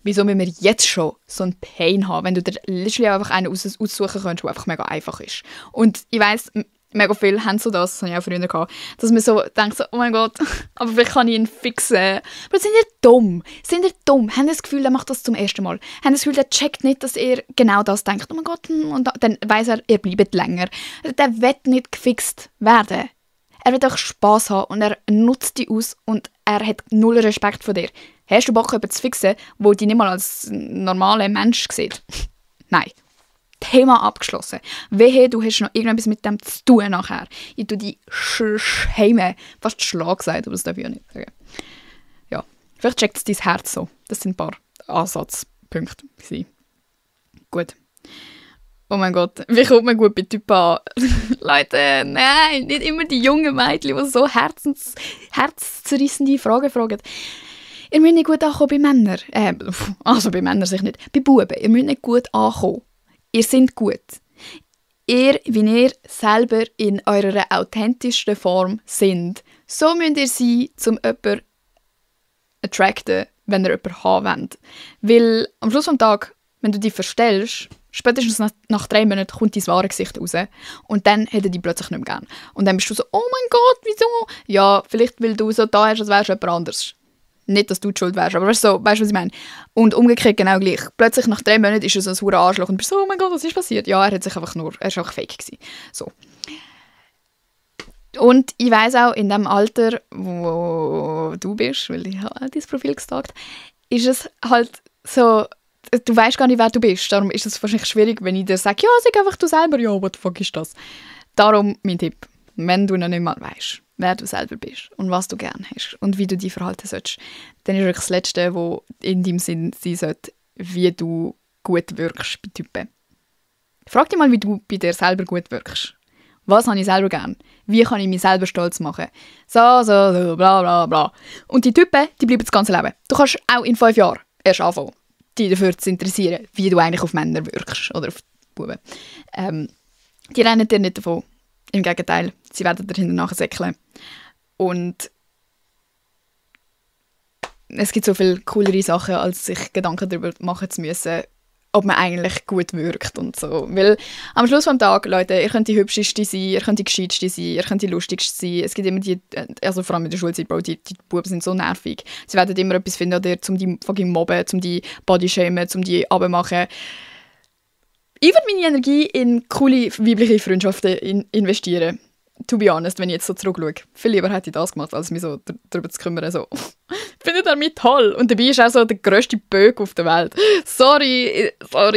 Wieso müssen wir jetzt schon so einen Pain haben, wenn du dir literally einfach einen aussuchen kannst, der einfach mega einfach ist. Und ich weiss, mega viele haben so das habe ich auch früher gehabt, dass man so denkt, so, oh mein Gott, aber vielleicht kann ich ihn fixen. Aber sind ihr dumm? Haben das Gefühl, er macht das zum ersten Mal? Haben das Gefühl, er checkt nicht, dass er genau das denkt? Oh mein Gott, und dann weiss er bleibt länger. Der will nicht gefixt werden. Er will auch Spass haben und er nutzt dich aus und er hat null Respekt vor dir. Hast du Bock, jemanden zu fixen, der dich nicht mal als normaler Mensch sieht? Nein. Thema abgeschlossen. Wehe, du hast noch irgendetwas mit dem zu tun nachher. Ich tue dich schämen. Fast Schlag gesagt, aber das darf ich ja nicht sagen. Ja, vielleicht checkt es dein Herz so. Das sind ein paar Ansatzpunkte. Gut. Oh mein Gott, wie kommt man gut bei Typen an? Leute, nein, nicht immer die jungen Mädchen, die so herzzerrissende Fragen fragen. Ihr müsst nicht gut ankommen bei Männern. Also bei Männern sicher nicht. Bei Buben. Ihr müsst nicht gut ankommen. Ihr seid gut. Wie ihr selber in eurer authentischsten Form seid. So müsst ihr sein, um jemanden attracten, wenn ihr jemanden haben wollt. Weil am Schluss des Tages, wenn du dich verstellst, spätestens nach 3 Monaten kommt dein wahre Gesicht raus. Und dann hätte er dich plötzlich nicht mehr gern. Und dann bist du so, oh mein Gott, wieso? Ja, vielleicht weil du so da hast, als wärst du jemand anderes. Nicht, dass du die Schuld wärst, aber weißt du, was ich meine? Und umgekehrt genau gleich. Plötzlich nach 3 Monaten ist er so ein verdammter Arschloch und du bist so, oh mein Gott, was ist passiert? Ja, er war einfach fake gewesen. So. Und ich weiss auch, in dem Alter, wo du bist, weil ich habe dein Profil gestalkt, ist es halt so, du weißt gar nicht, wer du bist. Darum ist es wahrscheinlich schwierig, wenn ich dir sage, ja, sag einfach du selber, ja, what the fuck ist das? Darum mein Tipp, wenn du noch nicht mal weißt, wer du selber bist und was du gerne hast und wie du dich verhalten sollst, dann ist wirklich das Letzte, was in deinem Sinn sein sollte, wie du gut wirkst bei Typen. Frag dich mal, wie du bei dir selber gut wirkst. Was habe ich selber gern? Wie kann ich mich selber stolz machen? So, bla bla bla. Und die Typen, die bleiben das ganze Leben. Du kannst auch in 5 Jahren erst anfangen, dich dafür zu interessieren, wie du eigentlich auf Männer wirkst oder auf Buben. Die rennen dir nicht davon. Im Gegenteil, sie werden dir hinterher säckeln. Und es gibt so viele coolere Sachen, als sich Gedanken darüber machen zu müssen, ob man eigentlich gut wirkt und so. Weil am Schluss vom Tag, Leute, ihr könnt die Hübscheste sein, ihr könnt die Gescheiteste sein, ihr könnt die Lustigste sein. Es gibt immer die, also vor allem in der Schulzeit, Bro, die Buben sind so nervig. Sie werden immer etwas finden an dir, um die fucking mobben, um die bodyshamen, um die abmachen. Ich würde meine Energie in coole weibliche Freundschaften investieren. To be honest, wenn ich jetzt so zurückschaue. Viel lieber hätte ich das gemacht, als mich so darüber zu kümmern. So. Findet er mich toll? Und dabei ist er so der grösste Böck auf der Welt. Sorry. Was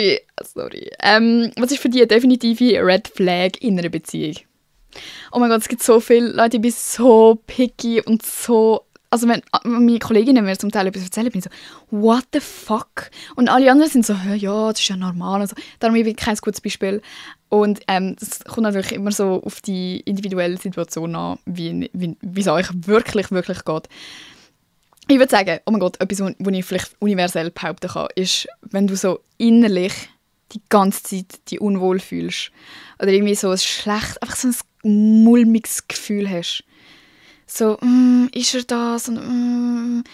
ist für dich eine definitive Red Flag in einer Beziehung? Oh mein Gott, es gibt so viele Leute, ich bin so picky und so... Also wenn meine Kolleginnen mir zum Teil etwas erzählen, bin ich so, what the fuck? Und alle anderen sind so, ja, das ist ja normal. Also, darum bin ich kein gutes Beispiel. Und das kommt natürlich immer so auf die individuelle Situation an, wie es euch wirklich, wirklich geht. Ich würde sagen, oh mein Gott, etwas, was ich vielleicht universell behaupten kann, ist, wenn du so innerlich die ganze Zeit dich unwohl fühlst oder irgendwie so ein schlecht, einfach so ein mulmiges Gefühl hast. So, ist er das? Und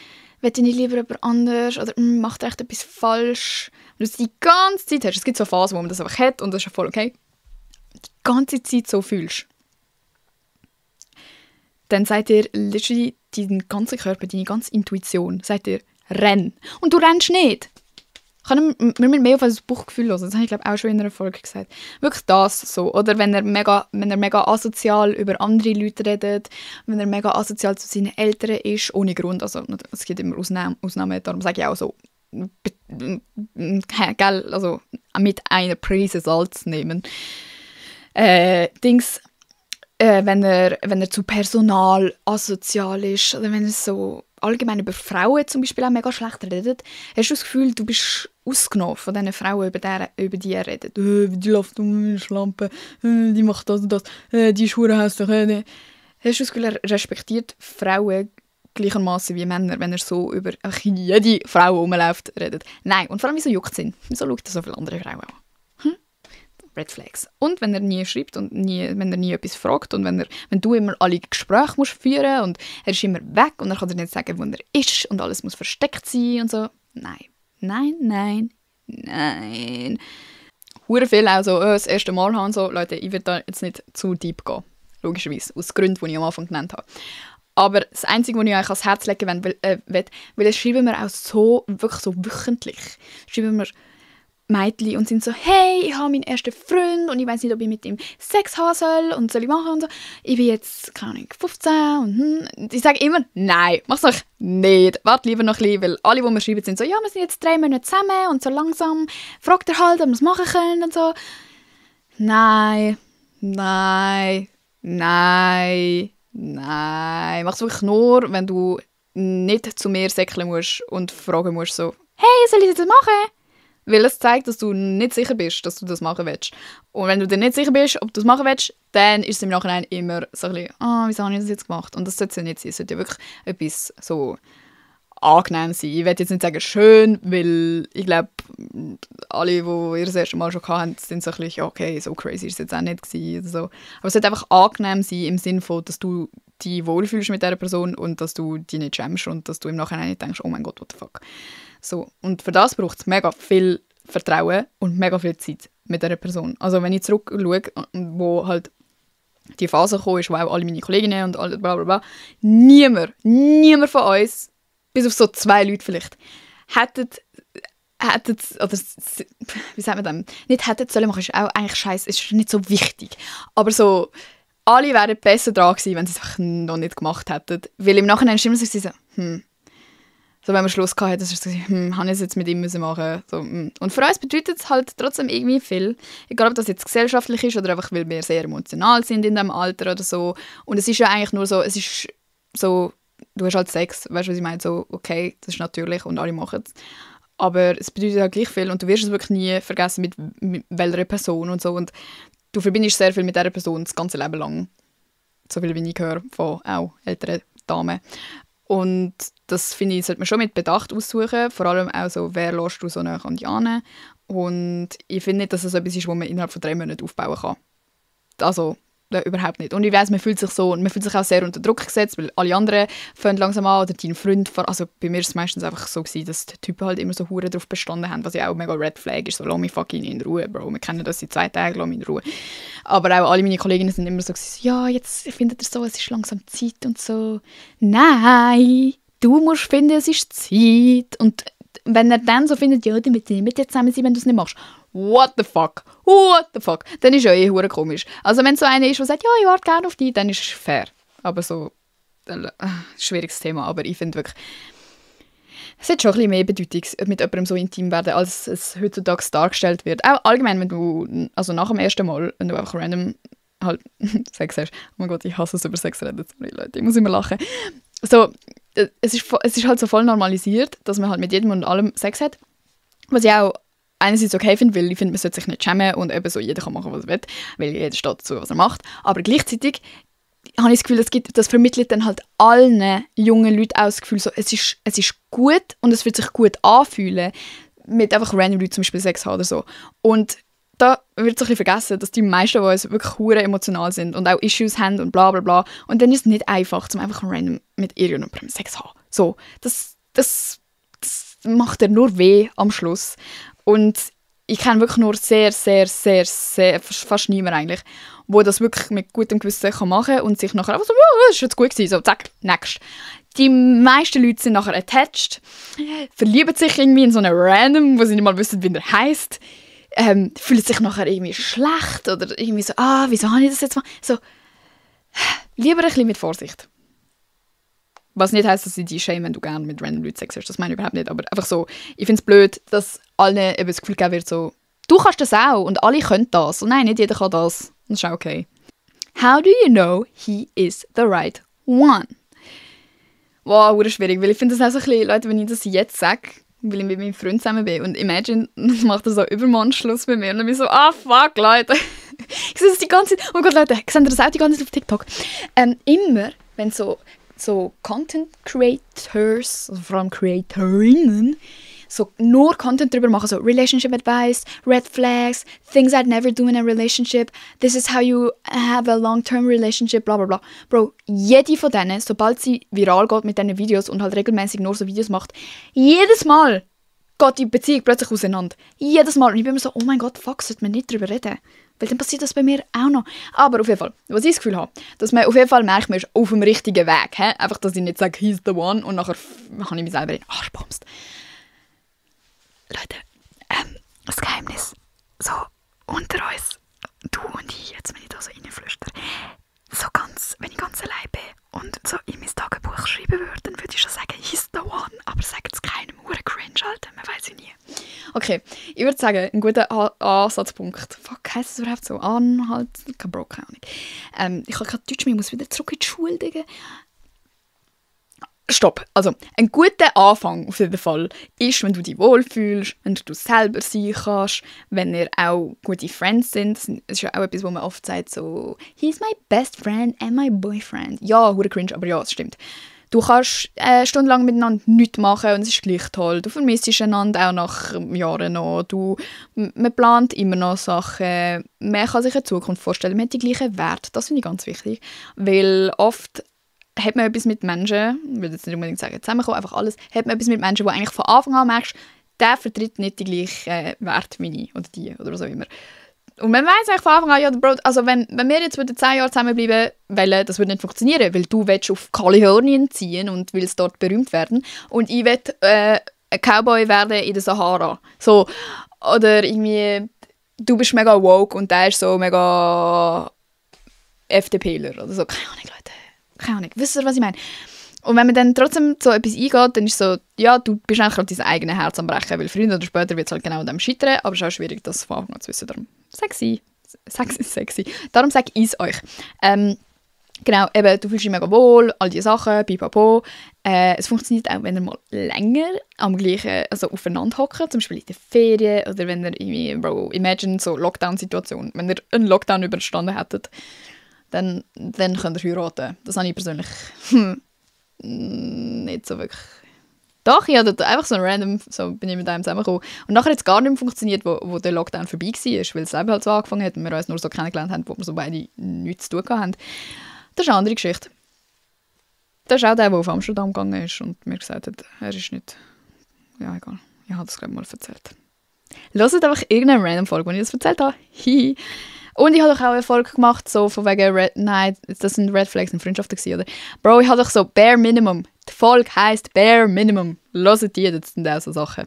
will ich nicht lieber jemand anders? Oder macht er echt etwas falsch? Wenn du es die ganze Zeit hast, es gibt so Phasen, wo man das einfach hat und das ist ja voll okay, die ganze Zeit so fühlst, dann sagt dir literally dein ganzer Körper, deine ganze Intuition, sagt dir, renn. Und du rennst nicht. Wir müssen mehr auf ein Bauchgefühl hören. Das habe ich, glaube ich, auch schon in einer Folge gesagt. Wirklich das so. Oder wenn er mega asozial über andere Leute redet, wenn er mega asozial zu seinen Eltern ist, ohne Grund. Also es gibt immer Ausnahmen, darum sage ich auch so, also mit einer Prise Salz nehmen. Wenn er zu Personal asozial ist oder wenn er so allgemein über Frauen zum Beispiel auch mega schlecht redet, hast du das Gefühl, du bist ausgenommen von diesen Frauen, über die er redet. Die läuft um die Schlampe, die macht das und das, die ist verdammt hässlich. Hast du das Gefühl, er respektiert Frauen gleichermaßen wie Männer, wenn er so über jede Frau rumläuft, redet? Nein, und vor allem, wieso juckt es ihn? Wieso schaut er so viele andere Frauen an? Red Flags. Und wenn er nie schreibt und wenn er nie etwas fragt und wenn du immer alle Gespräche musst führen und er ist immer weg und er kann dir nicht sagen, wo er ist und alles muss versteckt sein und so. Nein. Hure viel auch so, das erste Mal haben so, Leute, ich will da jetzt nicht zu deep gehen. Logischerweise, aus Gründen, die ich am Anfang genannt habe. Aber das Einzige, was ich euch ans Herz legen will, weil das schreiben wir auch so, wirklich so wöchentlich, schreiben wir Mädchen und sind so, hey, ich habe meinen ersten Freund und ich weiß nicht, ob ich mit ihm Sex haben soll und soll ich machen und so. Ich bin jetzt, keine Ahnung, 15 und ich sage immer, nein, mach's doch nicht. Warte lieber noch ein bisschen, weil alle, die mir schreiben, sind so, ja, wir sind jetzt 3 Monate zusammen und so langsam fragt er halt, ob wir es machen können und so. Nein. Mach's wirklich nur, wenn du nicht zu mir säckeln musst und fragen musst so, hey, soll ich das machen? Weil es zeigt, dass du nicht sicher bist, dass du das machen willst. Und wenn du dir nicht sicher bist, ob du das machen willst, dann ist es im Nachhinein immer so ein bisschen, wieso habe ich das jetzt gemacht? Und das sollte es ja nicht sein. Es sollte ja wirklich etwas so angenehm sein. Ich will jetzt nicht sagen schön, weil ich glaube, alle, die ihr das erste Mal schon hatten, sind so ein bisschen, okay, so crazy ist es jetzt auch nicht gewesen oder so. Aber es sollte einfach angenehm sein im Sinne von, dass du dich wohlfühlst mit dieser Person und dass du dich nicht schämst und dass du im Nachhinein nicht denkst, oh mein Gott, what the fuck. So, und für das braucht es mega viel Vertrauen und mega viel Zeit mit dieser Person. Also wenn ich zurückschaue, wo halt die Phase gekommen ist, wo auch alle meine Kolleginnen und alle bla bla bla, niemand von uns, bis auf so 2 Leute vielleicht, hätten oder wie sagt man das, nicht hätten sollen machen, ist auch eigentlich scheiße, ist nicht so wichtig. Aber so, alle wären besser dran gewesen, wenn sie es einfach noch nicht gemacht hätten. Weil im Nachhinein ist immer so, so, wenn wir Schluss hatten, ist es so, habe ich es jetzt mit ihm machen so, Und für uns bedeutet es halt trotzdem irgendwie viel. Egal, ob das jetzt gesellschaftlich ist oder einfach, weil wir sehr emotional sind in diesem Alter oder so. Und es ist ja eigentlich nur so, es ist so, du hast halt Sex, weißt du, was ich meine? So, okay, das ist natürlich und alle machen es. Aber es bedeutet halt gleich viel und du wirst es wirklich nie vergessen, mit welcher Person und so. Und du verbindest sehr viel mit dieser Person das ganze Leben lang. So viel, wie ich höre von auch älteren Damen. Und das, finde ich, sollte man schon mit Bedacht aussuchen. Vor allem auch so, wer lässt du so nah an dich ran. Und ich finde nicht, dass es etwas ist, was man innerhalb von 3 Monaten aufbauen kann. Also, überhaupt nicht. Und ich weiss, man fühlt sich auch sehr unter Druck gesetzt, weil alle anderen fangen langsam an oder dein Freund, also bei mir war es meistens einfach so gewesen, dass die Typen halt immer so hure drauf bestanden haben, was ja auch mega Red Flag ist, so lass mich fucking in Ruhe, Bro, wir kennen das seit 2 Tagen, lass mich in Ruhe. Aber auch alle meine Kolleginnen sind immer so gewesen, ja, jetzt findet ihr so, es ist langsam Zeit und so. Nein, du musst finden, es ist Zeit. Und wenn er dann so findet, ja, dann mit dir zusammen sein, wenn du es nicht machst, what the fuck, dann ist ja hure komisch. Also wenn so einer ist, der sagt, ja, ich warte gerne auf dich, dann ist es fair. Aber so, schwieriges Thema, aber ich finde wirklich, es hat schon ein bisschen mehr Bedeutung, mit jemandem so intim werden, als es heutzutage dargestellt wird. Auch allgemein, wenn du, also nach dem ersten Mal, wenn du einfach random halt Sex hast, oh mein Gott, ich hasse es, über Sex reden, sorry Leute, ich muss immer lachen. So, es ist halt so voll normalisiert, dass man halt mit jedem und allem Sex hat, was ich auch einerseits okay finde, weil ich finde, man sollte sich nicht schämen und eben so, jeder kann machen, was er will, weil jeder steht dazu, was er macht. Aber gleichzeitig habe ich das Gefühl, das vermittelt dann halt allen jungen Leuten auch das Gefühl, so, es ist gut und es wird sich gut anfühlen, mit einfach random Leuten zum Beispiel Sex haben oder so. Und da wird so ein bisschen vergessen, dass die meisten von uns wirklich hure emotional sind und auch Issues haben und bla bla bla. Und dann ist es nicht einfach, zum einfach random mit irgendjemandem Sex zu haben. So, das macht dir nur weh am Schluss. Und ich kenne wirklich nur sehr, fast niemand eigentlich, wo das wirklich mit gutem Gewissen machen kann und sich nachher einfach so, oh, das war jetzt gut gewesen, so, zack, next. Die meisten Leute sind nachher attached, verlieben sich irgendwie in so einen Random, wo sie nicht mal wissen, wie er heisst, fühlen sich nachher irgendwie schlecht oder irgendwie so, wieso habe ich das jetzt mal? So, lieber ein bisschen mit Vorsicht. Was nicht heisst, dass sie die schämen, wenn du gerne mit random Leuten Sex hast. Das meine ich überhaupt nicht. Aber einfach so, ich finde es blöd, dass allen eben das Gefühl geben wird, so, du kannst das auch und alle können das. Und nein, nicht jeder kann das. Das ist auch okay. How do you know he is the right one? Wow, das ist schwierig, weil ich finde das auch so ein bisschen, Leute, wenn ich das jetzt sage, weil ich mit meinem Freund zusammen bin und imagine, das macht er so Übermannschluss bei mir und dann bin ich so, fuck, Leute. Ich sehe das die ganze Zeit, oh Gott, Leute, seht ihr das auch die ganze Zeit auf TikTok? Immer, wenn so Content Creators, also vor allem Creatorinnen, so nur Content darüber machen, so Relationship Advice, Red Flags, Things I'd never do in a relationship, this is how you have a long-term relationship, bla bla bla. Bro, jede von denen, sobald sie viral geht mit diesen Videos und halt regelmäßig nur so Videos macht, jedes Mal geht die Beziehung plötzlich auseinander. Jedes Mal. Und ich bin immer so, oh mein Gott, fuck, sollte man nicht darüber reden. Weil dann passiert das bei mir auch noch. Aber auf jeden Fall, was ich das Gefühl habe, dass man auf jeden Fall merkt, man ist auf dem richtigen Weg. He? Einfach, dass ich nicht sage, he's the one und nachher habe ich mich selber in den Arsch gebumst. Leute, das Geheimnis, so unter uns, du und ich, jetzt wenn ich da so reinflüstere, so ganz, wenn ich ganz allein bin und so in mein Tagebuch schreiben würde, dann würde ich schon sagen, he's the one, aber sagt es keinem, cringe, Alter, man weiß ja nie. Okay, ich würde sagen, ein guter Ansatzpunkt, fuck, heisst es überhaupt so, Anhalt, keine Ahnung. Ich habe kein Deutsch mehr, ich muss wieder zurück in die Schule, Digga. Stopp. Also, ein guter Anfang auf jeden Fall ist, wenn du dich wohlfühlst, wenn du selber sein kannst, wenn ihr auch gute Friends sind. Das ist ja auch etwas, wo man oft sagt, so, he's my best friend and my boyfriend. Ja, hure cringe, aber ja, es stimmt. Du kannst stundenlang miteinander nichts machen und es ist gleich toll. Du vermisst einander auch nach Jahren noch. Man plant immer noch Sachen. Man kann sich eine Zukunft vorstellen. Man hat die gleichen Werte. Das finde ich ganz wichtig. Weil oft hat man etwas mit Menschen, ich würde jetzt nicht unbedingt sagen zusammenkommen, einfach alles, hat man etwas mit Menschen, wo eigentlich von Anfang an merkst, der vertritt nicht die gleichen Werte wie ich oder die oder was auch immer. Und man weiss eigentlich von Anfang an, ja, Bro, also wenn wir jetzt 10 Jahre zusammenbleiben wollen, das würde nicht funktionieren, weil du willst auf Kalifornien ziehen und willst dort berühmt werden und ich will ein Cowboy werden in der Sahara. So, oder irgendwie, du bist mega woke und der ist so mega FDPler oder so, keine Ahnung, Leute. Keine Ahnung, wisst ihr, was ich meine? Und wenn man dann trotzdem so etwas eingeht, dann ist es so, ja, du bist eigentlich gerade dein eigenes Herz am Brechen, weil früher oder später wird es halt genau an dem scheitern, aber es ist auch schwierig, das von Anfang an zu wissen. Darum sexy. Darum sage ich es euch. Genau, eben, du fühlst dich mega wohl, all diese Sachen, pipapo. Es funktioniert auch, wenn ihr mal länger am gleichen, also aufeinander hockt, zum Beispiel in der Ferien oder wenn ihr irgendwie, Bro, imagine so Lockdown-Situation, wenn ihr einen Lockdown überstanden hättet, dann könnt ihr heiraten. Das habe ich persönlich nicht so wirklich. Doch, ich hatte einfach so ein random, so bin ich mit einem zusammengekommen. Und nachher hat es gar nicht mehr funktioniert, wo der Lockdown vorbei war, weil es eben halt so angefangen hat und wir uns nur so kennengelernt haben, wo wir so beide nichts zu tun hatten. Das ist eine andere Geschichte. Das ist auch der auf Amsterdam gegangen ist und mir gesagt hat, er ist nicht... Ja, egal. Ich habe das, glaube ich, mal erzählt. Hört einfach irgendeine random Folge, wo ich das erzählt habe. Und ich habe doch auch eine Folge gemacht, so von wegen nein, das sind Red Flags in Freundschaften gewesen, oder? Bro, ich habe doch so Bare Minimum. Die Folge heisst Bare Minimum. Hört die, das sind auch so Sachen.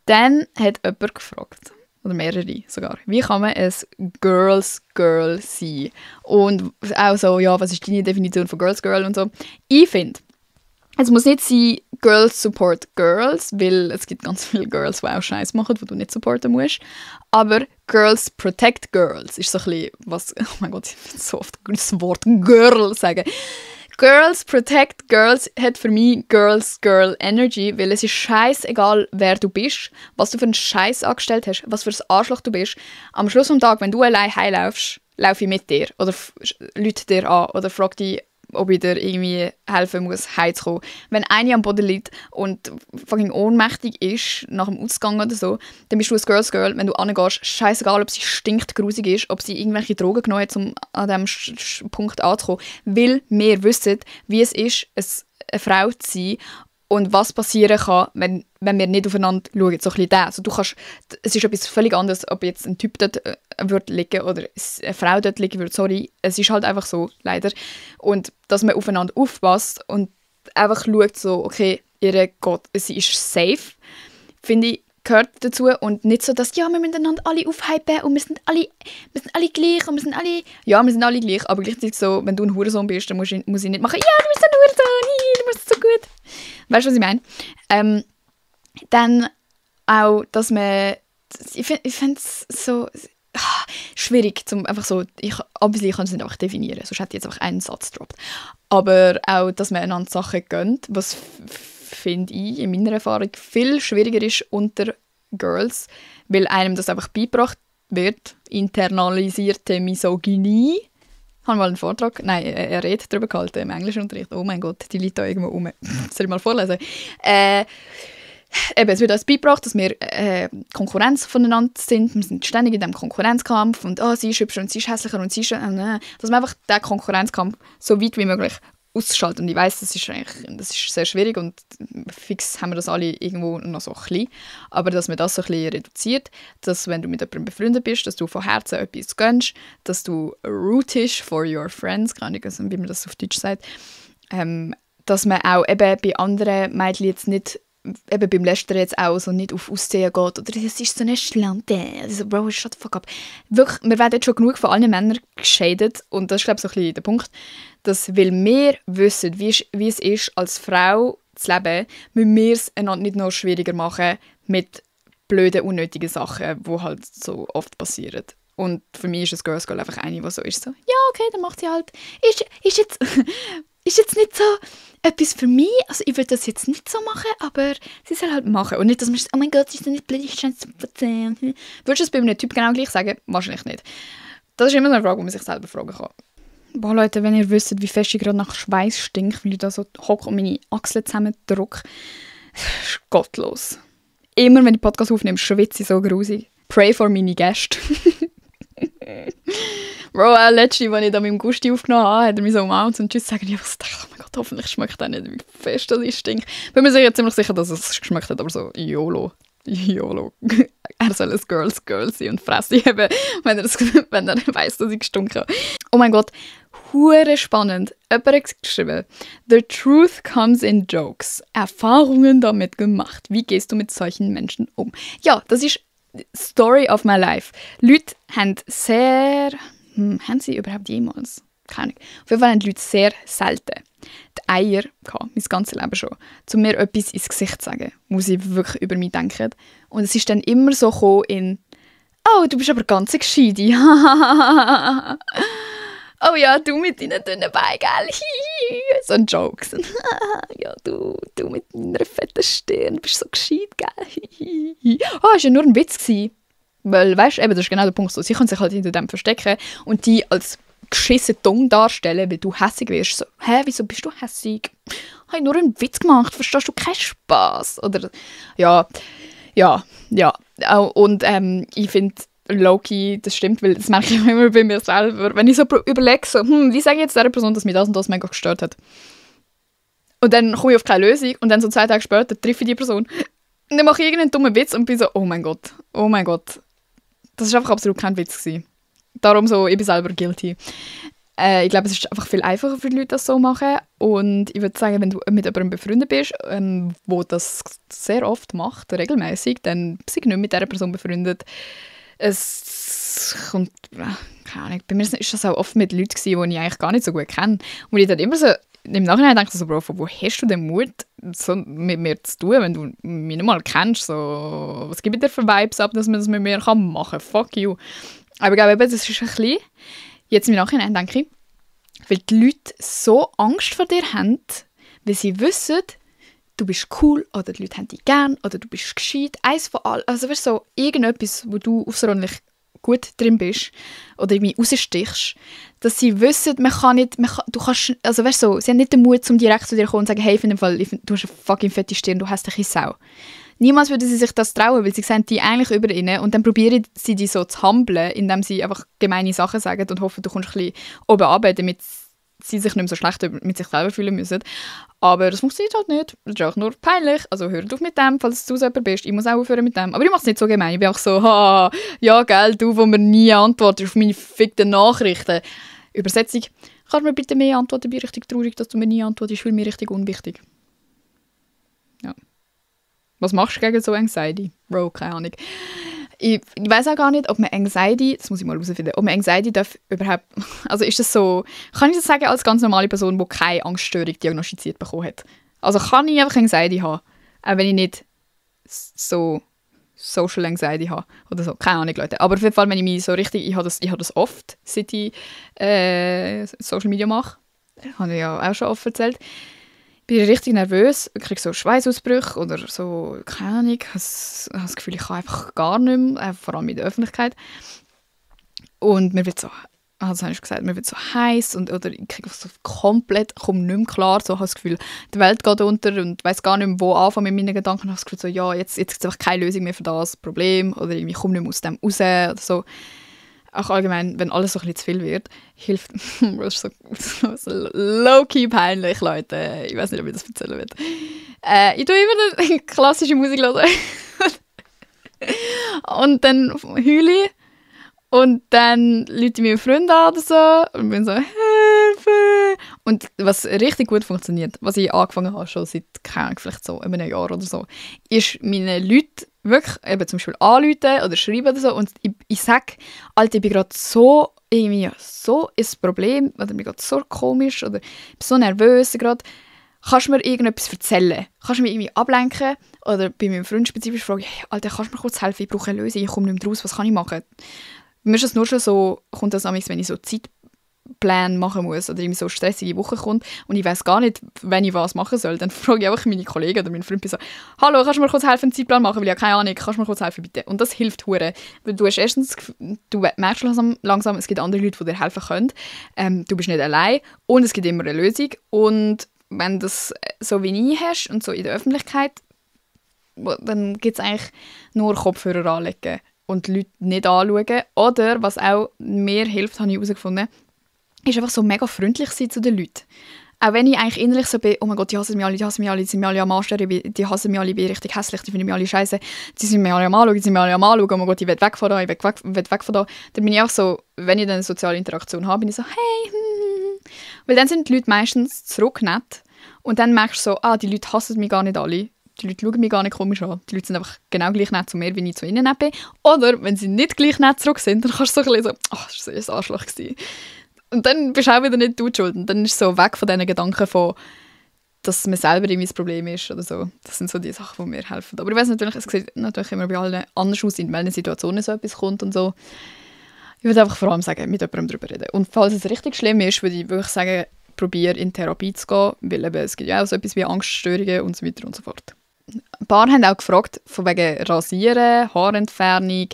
Dann hat jemand gefragt, oder mehrere sogar, wie kann man ein Girls Girl sein? Und auch so, ja, was ist deine Definition von Girls Girl und so. Ich finde, es muss nicht sein, Girls support Girls, weil es gibt ganz viele Girls, die auch Scheiß machen, die du nicht supporten musst. Aber Girls protect Girls ist so ein bisschen, was, oh mein Gott, ich will so oft das Wort Girl sagen. Girls protect Girls hat für mich Girls Girl Energy, weil es ist scheißegal, wer du bist, was du für einen Scheiß angestellt hast, was für ein Arschloch du bist. Am Schluss des Tages, wenn du allein heimlaufst, laufe ich mit dir oder lüte dir an oder frag dich, ob ich dir irgendwie helfen muss, heimzukommen. Wenn eine am Boden liegt und fucking ohnmächtig ist, nach dem Ausgang oder so, dann bist du ein Girls Girl, wenn du angehst, scheißegal, ob sie stinkt, grusig ist, ob sie irgendwelche Drogen genommen hat, um an diesem Punkt anzukommen. Weil wir wissen, wie es ist, eine Frau zu sein und was passieren kann, wenn wir nicht aufeinander schauen. So ein bisschen das. Also du kannst, es ist etwas völlig anderes, ob jetzt ein Typ dort würde liegen oder eine Frau dort liegen würde. Sorry, es ist halt einfach so, leider. Und dass man aufeinander aufpasst und einfach schaut, so, okay, ihre Gott, sie ist safe, finde ich, gehört dazu. Und nicht so, dass, ja, wir müssen einander alle aufhypen und wir sind alle gleich und wir sind alle... Ja, wir sind alle gleich, aber gleichzeitig so, wenn du ein Hurensohn bist, dann muss ich nicht machen, ja, du bist ein Hurensohn, du machst es so gut. Weißt du, was ich meine? Dann auch, dass man... Ich finde es so... schwierig, einfach so... Obviously kann ich es nicht einfach definieren, sonst hätte ich jetzt einfach einen Satz gedroppt. Aber auch, dass man einander Sachen gönnt, was finde ich in meiner Erfahrung viel schwieriger ist unter Girls, weil einem das einfach beigebracht wird, internalisierte Misogynie. Ich habe mal einen Vortrag, eine Rede darüber gehalten im Englischunterricht. Oh mein Gott, die liegt da irgendwo rum. Soll ich mal vorlesen? Eben, es wird uns beigebracht, dass wir Konkurrenz voneinander sind. Wir sind ständig in diesem Konkurrenzkampf und sie ist hübscher und sie ist hässlicher und sie ist... dass man einfach diesen Konkurrenzkampf so weit wie möglich ausschaltet. Und ich weiss, das ist sehr schwierig und fix haben wir das alle irgendwo noch so ein bisschen. Aber dass man das so ein bisschen reduziert, dass wenn du mit jemandem befreundet bist, dass du von Herzen etwas gönnst, dass du rootest for your friends, keine Ahnung, wie man das auf Deutsch sagt, dass man auch eben bei anderen Mädchen jetzt nicht eben beim Lästern jetzt auch so nicht auf Aussehen geht oder das ist so eine Schlampe. Also Bro, shut the fuck up. Wirklich, wir werden jetzt schon genug von allen Männern geschadet und das ist glaube ich so ein bisschen der Punkt, dass weil wir wissen, wie es ist, als Frau zu leben, müssen wir es einander nicht noch schwieriger machen mit blöden, unnötigen Sachen, die halt so oft passieren. Und für mich ist ein Girls Girl einfach eine, die so ist, so, ja okay, dann macht sie halt, ist jetzt nicht so etwas für mich, also ich würde das jetzt nicht so machen, aber sie soll halt machen. Und nicht, dass man sagt, oh mein Gott, sie ist nicht blöd, ich kann es erzählen. Würdest du es bei einem Typ genau gleich sagen? Wahrscheinlich nicht. Das ist immer so eine Frage, die man sich selber fragen kann. Boah Leute, wenn ihr wisst, wie fest ich gerade nach Schweiß stinke, weil ich da so hocke und meine Achseln zusammendrücke, das ist gottlos. Immer wenn ich Podcast aufnehme, schwitze ich so grusig. Pray for meine Gäste. Bro, letzte, als ich da mit dem Gusti aufgenommen habe, hat er mich so umarmt und tschüss sagen. Ich dachte, oh mein Gott, hoffentlich schmeckt er nicht, wie fest das ist. Ich bin mir ziemlich sicher, dass es geschmeckt hat, aber so YOLO. Er soll ein Girl sein und Fresse haben, wenn er weiss, dass ich gestunken habe. Oh mein Gott, hure spannend. Jemand hat geschrieben, The truth comes in jokes. Erfahrungen damit gemacht. Wie gehst du mit solchen Menschen um? Ja, das ist Story of my life. Leute haben sehr... haben sie überhaupt jemals? Keine Ahnung. Auf jeden Fall haben die Leute sehr selten die Eier gehabt, mein ganzes Leben schon, um mir etwas ins Gesicht zu sagen, wo sie wirklich über mich denken. Und es ist dann immer so gekommen in «Oh, du bist aber ganz gescheit.» «Oh ja, du mit deinen dünnen Beinen, gell?» So ein Joke. «Ja, du mit deiner fetten Stirn bist so gescheit, gell?» «Oh, das war ja nur ein Witz.» Weil, weißt du, das ist genau der Punkt. So, sie können sich halt hinter dem verstecken und die als geschissen dumm darstellen, weil du hässig wirst. So, hä, wieso bist du hässig? habe ich nur einen Witz gemacht, verstehst du, keinen Spass. Oder, ja. Und ich finde, low-key, das stimmt, weil das merke ich immer bei mir selber. Wenn ich so überlege, so, wie sage ich jetzt dieser Person, dass mich das und das mega gestört hat. Und dann komme ich auf keine Lösung und dann so 2 Tage später treffe ich die Person. Und dann mache ich irgendeinen dummen Witz und bin so, oh mein Gott. Das war einfach absolut kein Witz gewesen. Darum so, ich bin selber guilty. Ich glaube, es ist einfach viel einfacher für die Leute, das so machen. Und ich würde sagen, wenn du mit jemandem befreundet bist, wo das sehr oft macht, regelmäßig, dann bist du nicht mit dieser Person befreundet. Es kommt, keine Ahnung, bei mir ist das auch oft mit Leuten gewesen, die ich eigentlich gar nicht so gut kenne. Und ich dann immer so, im Nachhinein denke ich so, Bro, wo hast du den Mut, so mit mir zu tun, wenn du mich nicht mal kennst? So, was gibt dir für Vibes ab, dass man das mit mir machen kann? Fuck you. Aber ich glaube, das ist ein bisschen, jetzt im Nachhinein denke ich, weil die Leute so Angst vor dir haben, weil sie wissen, du bist cool oder die Leute haben dich gern oder du bist gescheit. Eins von allem. Also weißt, so irgendetwas, wo du außerordentlich gut drin bist oder irgendwie rausstichst, dass sie wissen, du kannst, also weißt, so, sie haben nicht den Mut, um direkt zu dir zu kommen und zu sagen, hey, du hast eine fucking fette Stirn, du hast eine Sau. Niemals würden sie sich das trauen, weil sie sehen die eigentlich über ihnen und dann probieren sie die so zu humblen, indem sie einfach gemeine Sachen sagen und hoffen, du kommst ein bisschen oben runter, damit sie sich nicht mehr so schlecht mit sich selber fühlen müssen. Aber das funktioniert halt nicht. Das ist auch nur peinlich. Also hör auf mit dem, falls du so jemand bist. Ich muss auch aufhören mit dem. Aber ich mache es nicht so gemein. Ich bin auch so, ja, gell, du, wo mir nie antwortest auf meine fickten Nachrichten. Übersetzung. Kannst du mir bitte mehr antworten? Ich bin richtig traurig, dass du mir nie antwortest. Ich fühle mich richtig unwichtig. Ja. Was machst du gegen so Anxiety? Bro, keine Ahnung. Ich weiss auch gar nicht, ob man Anxiety, das muss ich mal herausfinden, ob man Anxiety darf überhaupt, also ist das so, kann ich das sagen als ganz normale Person, die keine Angststörung diagnostiziert bekommen hat? Also kann ich einfach Anxiety haben, auch wenn ich nicht so Social Anxiety habe oder so, keine Ahnung, Leute. Aber auf jeden Fall, wenn ich mich so richtig, ich habe das oft, seit ich Social Media mache, habe ich ja auch schon oft erzählt, bin ich richtig nervös, kriege so Schweißausbrüche oder so, keine Ahnung, habe das Gefühl, ich kann einfach gar nicht mehr, vor allem in der Öffentlichkeit. Und mir wird so, also habe ich gesagt, mir wird so heiß oder ich kriege so komplett, komme nicht mehr klar, so habe das Gefühl, die Welt geht unter und weiss gar nicht mehr, wo anfangen mit meinen Gedanken. Ich habe das Gefühl, so, ja, jetzt gibt es einfach keine Lösung mehr für das Problem oder irgendwie komme nicht mehr aus dem raus oder so. Auch allgemein, wenn alles so ein bisschen zu viel wird, hilft, das ist so low-key peinlich, Leute. Ich weiß nicht, ob ich das erzählen will. Ich tue immer eine klassische Musik hören. Und dann heule ich. Und dann rufe ich meinen Freund an oder so und bin so, Hilfe! Und was richtig gut funktioniert, was ich angefangen habe, schon seit, keine Ahnung, vielleicht so einem Jahr oder so, ist meine Leute wirklich eben zum Beispiel anrufen oder schreiben oder so und ich sage, Alter, ich bin gerade so, irgendwie so ist das Problem oder ich bin gerade so komisch oder ich bin so nervös gerade. Kannst du mir irgendetwas erzählen? Kannst du mich irgendwie ablenken? Oder bei meinem Freund spezifisch frage ich, hey, Alter, kannst du mir kurz helfen? Ich brauche eine Lösung, ich komme nicht mehr raus, was kann ich machen? Bei mir ist das nur schon so, kommt das manchmal, wenn ich so Zeitpläne machen muss oder irgendwie so stressige Woche kommt und ich weiss gar nicht, wenn ich was machen soll, dann frage ich einfach meine Kollegen oder meinen Freund so, hallo, kannst du mir kurz helfen, einen Zeitplan machen? Weil ich habe keine Ahnung, kannst du mir kurz helfen, bitte? Und das hilft hure, weil du hast erstens, du merkst langsam, es gibt andere Leute, die dir helfen können. Du bist nicht allein und es gibt immer eine Lösung und wenn du das so wie ich hast und so in der Öffentlichkeit, dann gibt es eigentlich nur Kopfhörer anlegen und die Leute nicht anschauen. Oder, was auch mir hilft, habe ich herausgefunden, ist einfach so mega freundlich sein zu den Leuten. Auch wenn ich eigentlich innerlich so bin, oh mein Gott, die hassen mich alle, die sind mir alle am Anstellen, die hassen mich alle, ich bin richtig hässlich, die finden mich alle scheiße, die sind mir alle am Anschauen, oh mein Gott, ich will weg von da, ich will weg von da. Dann bin ich auch so, wenn ich dann eine soziale Interaktion habe, bin ich so, hey, Weil dann sind die Leute meistens zurücknett und dann merkst du so, die Leute hassen mich gar nicht alle. Die Leute schauen mich gar nicht komisch an. Die Leute sind einfach genau gleich nett zu mir, wie ich zu ihnen nett bin. Oder, wenn sie nicht gleich nett zurück sind, dann kannst du so ein bisschen so, das war so ein Arschloch gewesen. Und dann bist du auch wieder nicht du die Schuld. Und dann ist es so weg von diesen Gedanken von, dass man selber irgendwie das Problem ist oder so. Das sind so die Sachen, die mir helfen. Aber ich weiss natürlich, es sieht natürlich immer bei allen anders aus, in welchen Situationen so etwas kommt und so. Ich würde einfach vor allem sagen, mit jemandem darüber reden. Und falls es richtig schlimm ist, würde ich wirklich sagen, probier in Therapie zu gehen, weil eben, es gibt ja auch so etwas wie Angststörungen und so weiter und so fort. ein paar haben auch gefragt, von wegen Rasieren, Haarentfernung,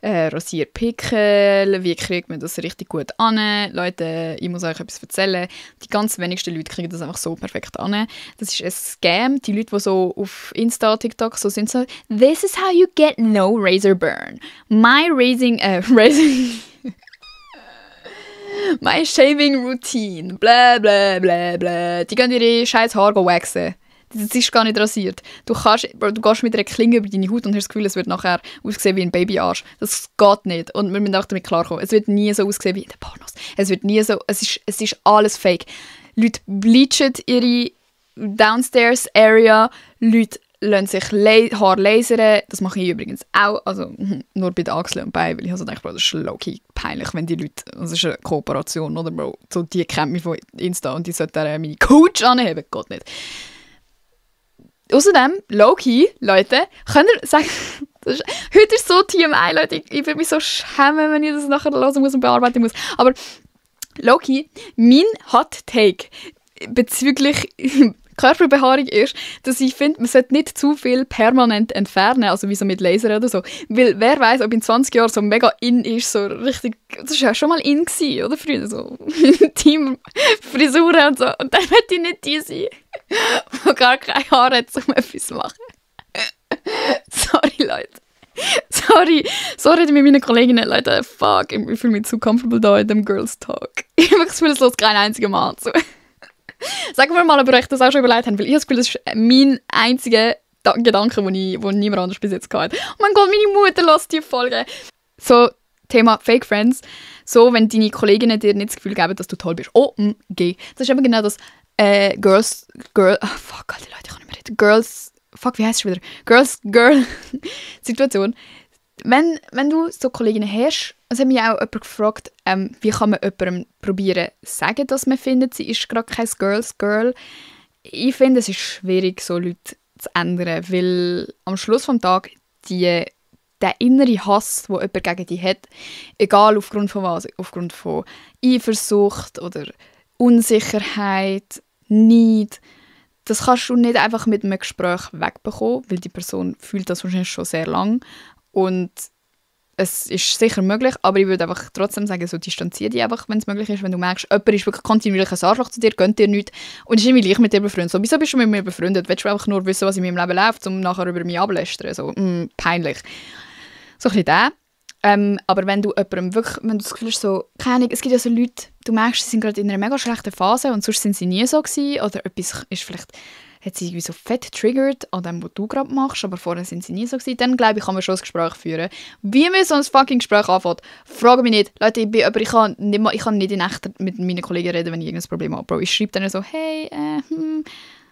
Rasierpickel, wie kriegt man das richtig gut an? Leute, ich muss euch etwas erzählen. Die ganz wenigsten Leute kriegen das einfach so perfekt an. Das ist ein Scam. Die Leute, die so auf Insta, TikTok so sind, so «This is how you get no razor burn. My my shaving routine. Bla bla bla bla.» Die gehen ihre scheiß Haare waxen. Das ist gar nicht rasiert. Du gehst mit einer Klinge über deine Haut und hast das Gefühl, es wird nachher aussehen wie ein Babyarsch. Das geht nicht. Und wir müssen auch damit klarkommen. Es wird nie so aussehen wie in den Pornos. Es wird nie so... Es ist alles fake. Leute bleachen ihre Downstairs-Area. Leute lassen sich Haare lasern. Das mache ich übrigens auch. Also nur bei den Achseln und Beinen. Weil ich also denke, Bro, das ist low-key peinlich, wenn die Leute... Das ist eine Kooperation, oder Bro? So, die kennt mich von Insta und die sollten meine Coach anheben. Geht nicht. Außerdem, low-key, Leute, könnt ihr sagen, heute ist so TMI, Leute, ich würde mich so schämen, wenn ich das nachher hören muss und bearbeiten muss. Aber low-key, mein Hot Take bezüglich Körperbehaarung ist, dass ich finde, man sollte nicht zu viel permanent entfernen, also wie so mit Laser oder so. Weil wer weiß, ob in 20 Jahren so mega in ist, so richtig, das war ja schon mal in gewesen, oder früher, so Teamfrisuren und so. Und dann möchte ich nicht die sein, die gar keine Haare hat, um etwas zu machen. Sorry, Leute. Sorry mit meinen Kolleginnen, Leute. Fuck, ich fühle mich zu comfortable da in dem Girls Talk. Ich habe das Gefühl, es lässt kein einziger Mal zu. Sagen wir mal, ob ihr euch das auch schon überlegt habt, weil ich habe das Gefühl, das ist mein einziger Gedanke, den niemand anders bis jetzt hatte. Oh mein Gott, meine Mutter lässt die Folge. So, Thema Fake Friends. So, wenn deine Kolleginnen dir nicht das Gefühl geben, dass du toll bist. OMG. Das ist eben genau das fuck, Leute, ich kann nicht mehr reden. Wie heisst es wieder? Girl-Situation. Wenn du so Kolleginnen hast, es hat mich auch jemand gefragt, wie kann man jemandem probieren sagen, dass man findet, sie ist gerade kein Girls Girl. Ich finde, es ist schwierig, so Leute zu ändern, weil am Schluss des Tages der innere Hass, den jemand gegen dich hat, egal aufgrund von was, aufgrund von Eifersucht oder Unsicherheit, Neid, das kannst du nicht einfach mit einem Gespräch wegbekommen, weil die Person fühlt das wahrscheinlich schon sehr lange. Und es ist sicher möglich, aber ich würde einfach trotzdem sagen, so distanziere dich einfach, wenn es möglich ist. Wenn du merkst, jemand ist wirklich kontinuierlich ein Arschloch zu dir, gönnt dir nichts und ist irgendwie leicht mit dir befreundet. So, wieso bist du mit mir befreundet? Willst du einfach nur wissen, was in meinem Leben läuft, um nachher über mich abzulästern? So, peinlich. So ein bisschen der. Aber wenn du jemandem wirklich, wenn du das Gefühl hast, so, keine Ahnung, es gibt ja so Leute, du merkst, sie sind gerade in einer mega schlechten Phase und sonst sind sie nie so gewesen, oder etwas ist vielleicht, hat sie irgendwie so fett triggert an dem, was du gerade machst, aber vorher sind sie nie so gewesen, dann glaube ich, kann man schon ein Gespräch führen. Wie man so ein fucking Gespräch anfängt, frage mich nicht. Leute, ich kann nicht in echt mit meinen Kollegen reden, wenn ich irgendein Problem habe. Bro, ich schreibe dann so, hey,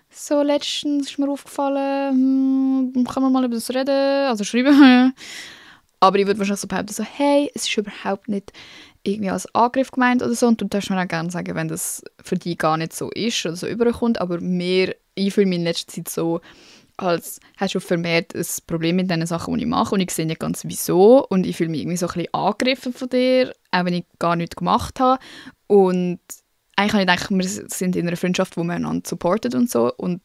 so letztens ist mir aufgefallen, kann man mal über das reden? Also schreiben. Aber ich würde wahrscheinlich so behaupten, so, hey, es ist überhaupt nicht irgendwie als Angriff gemeint oder so. Und du darfst mir auch gerne sagen, wenn das für dich gar nicht so ist oder so überkommt. Aber ich fühle mich in letzter Zeit so, als hast du vermehrt ein Problem mit den Sachen, die ich mache. Und ich sehe nicht ganz wieso. Und ich fühle mich irgendwie so ein bisschen angegriffen von dir, auch wenn ich gar nichts gemacht habe. Und eigentlich habe ich gedacht, wir sind in einer Freundschaft, wo wir einander supportet und so. Und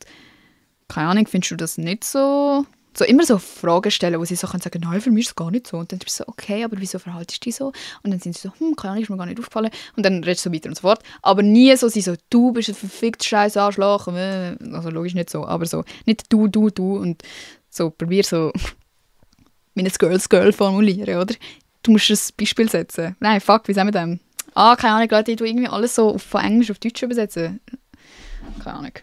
keine Ahnung, findest du das nicht so... So immer so Fragen stellen, wo sie so sagen können, nein, für mich ist es gar nicht so. Und dann bist du so, okay, aber wieso verhaltest du dich so? Und dann sind sie so, keine Ahnung, ist mir gar nicht aufgefallen. Und dann redest du so weiter und so fort. Aber nie so, sie so, du bist ein verfickter scheiß Arschloch. Also logisch nicht so, aber so, nicht du. Und so, probier so, wie ein Girls-Girl formulieren, oder? Du musst ein Beispiel setzen. Nein, fuck, wie sagen wir das? Keine Ahnung, Leute, ich tue irgendwie alles so von Englisch auf Deutsch übersetzen. Keine Ahnung.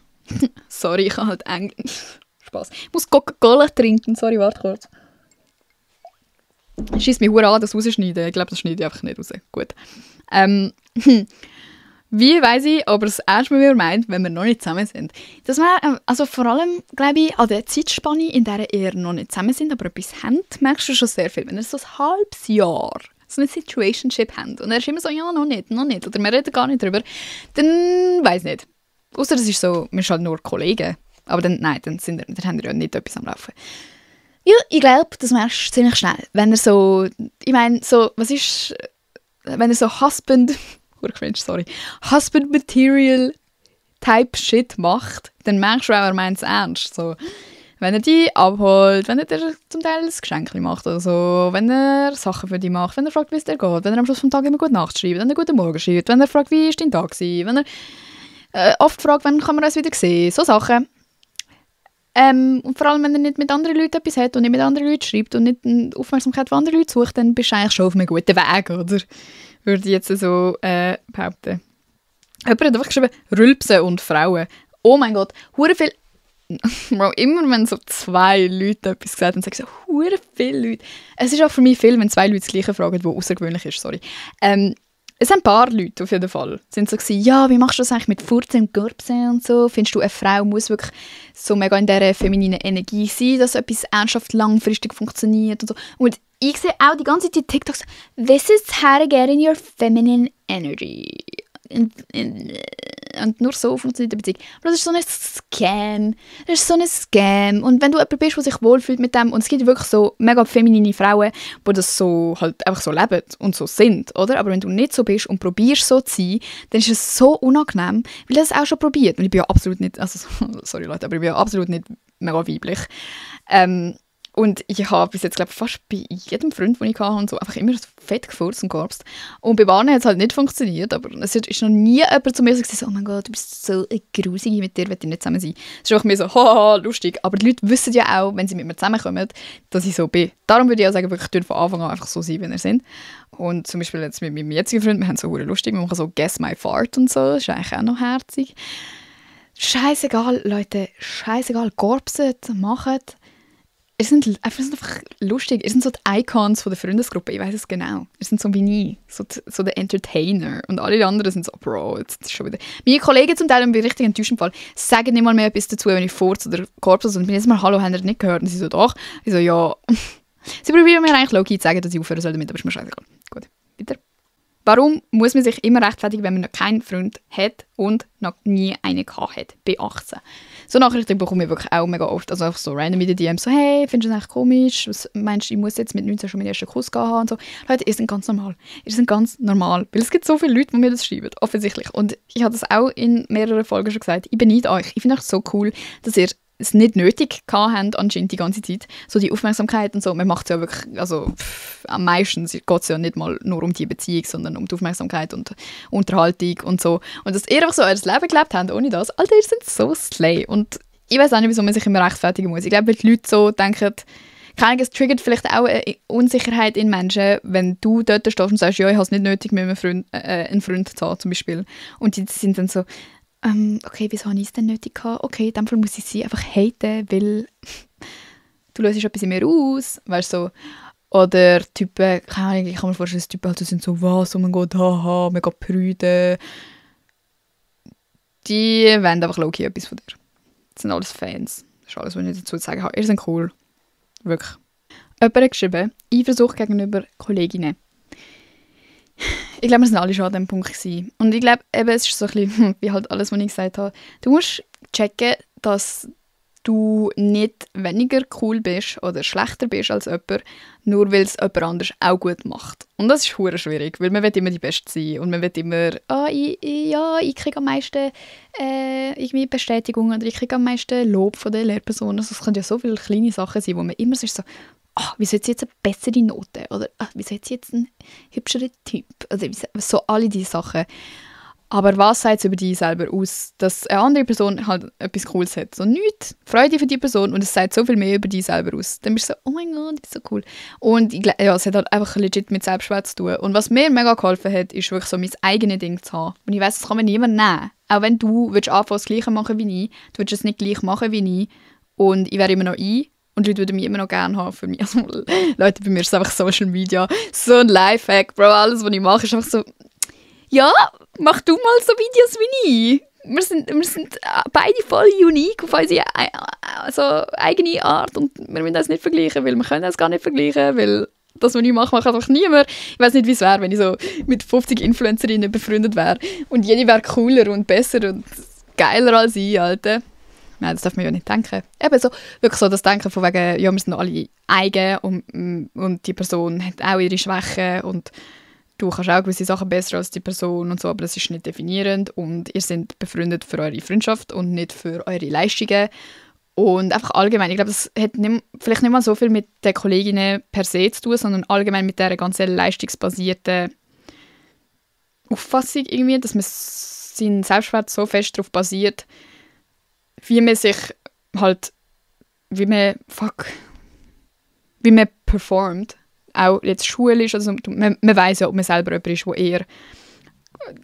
Sorry, ich kann halt Englisch... Spaß. Ich muss Coca-Cola trinken. Sorry, warte kurz. Schießt mich an, das rausschneiden. Ich glaube, das schneide ich einfach nicht raus. Gut. Wie weiss ich, ob er es ernst mit mir meint, wenn wir noch nicht zusammen sind? Dass wir, also vor allem, glaube ich, an der Zeitspanne, in der ihr noch nicht zusammen sind, aber etwas habt, merkst du schon sehr viel. Wenn ihr so ein halbes Jahr so eine Situationship habt und er ist immer so, ja, noch nicht, oder wir reden gar nicht drüber, dann weiss ich nicht. Ausser das ist so, wir sind halt nur Kollegen. Aber dann, nein, dann haben wir ja nicht etwas am Laufen. Ja, ich glaube, das merkst du ziemlich schnell. Wenn er so, ich meine, so, was ist, wenn er so Husband Material Type Shit macht, dann merkst du auch, er meint es ernst. So, wenn er dich abholt, wenn er dir zum Teil ein Geschenk macht oder so, wenn er Sachen für dich macht, wenn er fragt, wie es dir geht, wenn er am Schluss des Tages immer gute Nacht schreibt, wenn er guten Morgen schreibt, wenn er fragt, wie ist dein Tag gewesen, wenn er oft fragt, wann kann man uns wieder sehen, so Sachen. Und vor allem, wenn er nicht mit anderen Leuten etwas hat und nicht mit anderen Leuten schreibt und nicht eine Aufmerksamkeit von anderen Leuten sucht, dann bist du eigentlich schon auf einem guten Weg, oder? Würde ich jetzt so behaupten. Jemand hat einfach geschrieben, Rülpsen und Frauen. Oh mein Gott, hure viel... Bro, immer wenn so 2 Leute etwas gesagt haben, sagen so, hure viele Leute. Es ist auch für mich viel, wenn 2 Leute das Gleiche fragen, was außergewöhnlich ist, sorry. Es sind ein paar Leute auf jeden Fall. Sind so gewesen, ja, wie machst du das eigentlich mit Furzen und Gurpsen und so? Findest du, eine Frau muss wirklich so mega in dieser femininen Energie sein, dass etwas ernsthaft langfristig funktioniert und so. Und ich sehe auch die ganze Zeit TikToks, this is how to get in your feminine energy. Und nur so funktioniert eine Beziehung. Aber das ist so ein Scam. Das ist so ein Scam. Und wenn du jemand bist, der sich wohlfühlt mit dem, und es gibt wirklich so mega feminine Frauen, die das so halt einfach so leben und so sind, oder? Aber wenn du nicht so bist und probierst so zu sein, dann ist es so unangenehm, weil ich das auch schon probiert. Und ich bin ja absolut nicht, also sorry Leute, aber ich bin ja absolut nicht mega weiblich. Und ich habe bis jetzt, glaube ich, fast bei jedem Freund, den ich hatte, und so, einfach immer fett gefurzt und gekorpst. Und bei Bahnen hat es halt nicht funktioniert, aber es ist noch nie jemand zu mir so gesagt, oh mein Gott, du bist so eine Grusige, mit dir will ich nicht zusammen sein. Es ist auch mir so, haha, lustig. Aber die Leute wissen ja auch, wenn sie mit mir zusammenkommen, dass ich so bin. Darum würde ich auch sagen, wirklich von Anfang an einfach so sein, wie wir sind. Und zum Beispiel jetzt mit meinem jetzigen Freund, wir haben so lustig, wir machen so Guess My Fart und so, das ist eigentlich auch noch herzig. Scheißegal, Leute, scheißegal, korpset, macht. Ihr sind einfach lustig. Ihr sind so die Icons von der Freundesgruppe. Ich weiß es genau. Ihr sind so wie ich. So der Entertainer. Und alle anderen sind so, Bro, jetzt ist schon wieder... Meine Kollegen zum Teil, bin richtig enttäuscht im Fall, sagen nicht mal mehr etwas dazu, wenn ich furze oder korpse. Und bin jetzt mal, hallo, habt ihr nicht gehört? Und sie so, doch. Ich so, ja. Sie probieren mir eigentlich low-key zu sagen, dass ich aufhören soll damit, aber ist mir scheißegal. Gut, weiter. Warum muss man sich immer rechtfertigen, wenn man noch keinen Freund hat und noch nie einen gehabt hat, bei 18? So Nachrichten bekomme ich wirklich auch mega oft, also einfach so random in den DMs, so hey, findest du das eigentlich komisch? Was meinst du, ich muss jetzt mit 19 schon meinen ersten Kuss haben und so. Leute, ihr seid ganz normal. Ihr seid ganz normal, weil es gibt so viele Leute, die mir das schreiben, offensichtlich. Und ich habe das auch in mehreren Folgen schon gesagt, ich beneide euch. Ich finde euch so cool, dass ihr es nicht nötig habt, anscheinend die ganze Zeit, so die Aufmerksamkeit und so. Man macht es ja wirklich, also am meisten geht es ja nicht mal nur um die Beziehung, sondern um die Aufmerksamkeit und Unterhaltung und so. Und dass ihr einfach so euer Leben gelebt habt ohne das, Alter, ihr seid so slay. Und ich weiß auch nicht, wieso man sich immer rechtfertigen muss. Ich glaube, weil die Leute so denken, keine Ahnung, es triggert vielleicht auch eine Unsicherheit in Menschen, wenn du dort stehst und sagst, ja, ich habe es nicht nötig, mit einem Freund, einen Freund zu haben, zum Beispiel. Und die sind dann so, okay, wieso habe ich es denn nötig gehabt? Okay, in dem Fall muss ich sie einfach haten, weil du löst etwas in mir aus, weißt du, so. Oder Typen, keine Ahnung, ich kann mir vorstellen, dass Typen halt sind so, was, oh mein Gott, haha, mega prüde. Die wollen einfach low-key etwas von dir. Das sind alles Fans. Das ist alles, was ich dazu zu sagen habe. Ihr seid cool. Wirklich. Jemand hat geschrieben, Eifersucht gegenüber Kolleginnen. Ich glaube, wir waren alle schon an diesem Punkt gewesen. Und ich glaube, eben, es ist so ein bisschen, wie halt alles, was ich gesagt habe. Du musst checken, dass du nicht weniger cool bist oder schlechter bist als jemand, nur weil es jemand anderes auch gut macht. Und das ist verdammt schwierig, weil man will immer die Beste sein und man will immer, ich kriege am meisten irgendwie Bestätigung oder ich kriege am meisten Lob von der Lehrperson. Also es können ja so viele kleine Sachen sein, wo man immer so wieso hat sie jetzt eine bessere Note? Oder wieso hat sie jetzt einen hübscheren Typ? Also so alle diese Sachen. Aber was sagt es über dich selber aus, dass eine andere Person halt etwas Cooles hat? So nichts, Freude für die Person und es sagt so viel mehr über dich selber aus. Dann bist du so, oh mein Gott, das ist so cool. Und es hat halt einfach legit mit Selbstwert zu tun. Und was mir mega geholfen hat, ist wirklich so mein eigenes Ding zu haben. Und ich weiss, das kann mir niemand nehmen. Auch wenn du anfangen das Gleiche machen wie ich, du würdest es nicht gleich machen wie ich. Und ich wäre immer noch ich. Und Leute würden mich immer noch gerne haben für mich. Also, Leute, bei mir ist es einfach Social Media. So ein Lifehack, Bro. Alles, was ich mache, ist einfach so, ja, mach du mal so Videos wie ich. Wir sind beide voll unique auf unsere eigene Art. Und wir müssen das nicht vergleichen, weil wir können das gar nicht vergleichen, weil das, was ich mache, macht einfach niemand. Ich weiß nicht, wie es wäre, wenn ich so mit 50 Influencerinnen befreundet wäre. Und jede wäre cooler und besser und geiler als ich, Alter. Nein, das darf man ja nicht denken. Eben so, wirklich so das Denken von wegen, ja, wir sind alle eigen und die Person hat auch ihre Schwächen und du kannst auch gewisse Sachen besser als die Person und so, aber das ist nicht definierend und ihr seid befreundet für eure Freundschaft und nicht für eure Leistungen. Und einfach allgemein, ich glaube, das hat vielleicht nicht mal so viel mit den Kolleginnen per se zu tun, sondern allgemein mit dieser ganzen leistungsbasierten Auffassung irgendwie, dass man sein Selbstwert so fest darauf basiert, wie man sich halt, wie man performt, auch jetzt schulisch, also man weiss ja, ob man selber jemand ist, der eher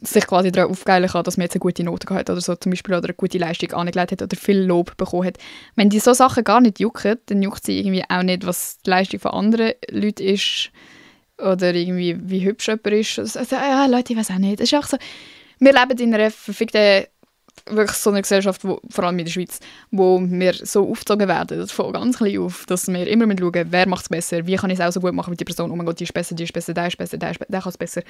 sich quasi darauf aufgeilen kann, dass man jetzt eine gute Note hat oder so zum Beispiel oder eine gute Leistung angelegt hat oder viel Lob bekommen hat. Wenn die so Sachen gar nicht jucken, dann juckt sie irgendwie auch nicht, was die Leistung von anderen Leuten ist oder irgendwie wie hübsch jemand ist. Also, ja, Leute, ich weiß auch nicht. Es ist auch so, wir leben in einer verfickten, wirklich so einer Gesellschaft, wo, vor allem in der Schweiz, wo wir so aufgezogen werden, von ganz klein auf, dass wir immer schauen, wer macht es besser, wie kann ich es auch so gut machen wie die Person, oh mein Gott, die ist besser, der ist besser, der kann es besser.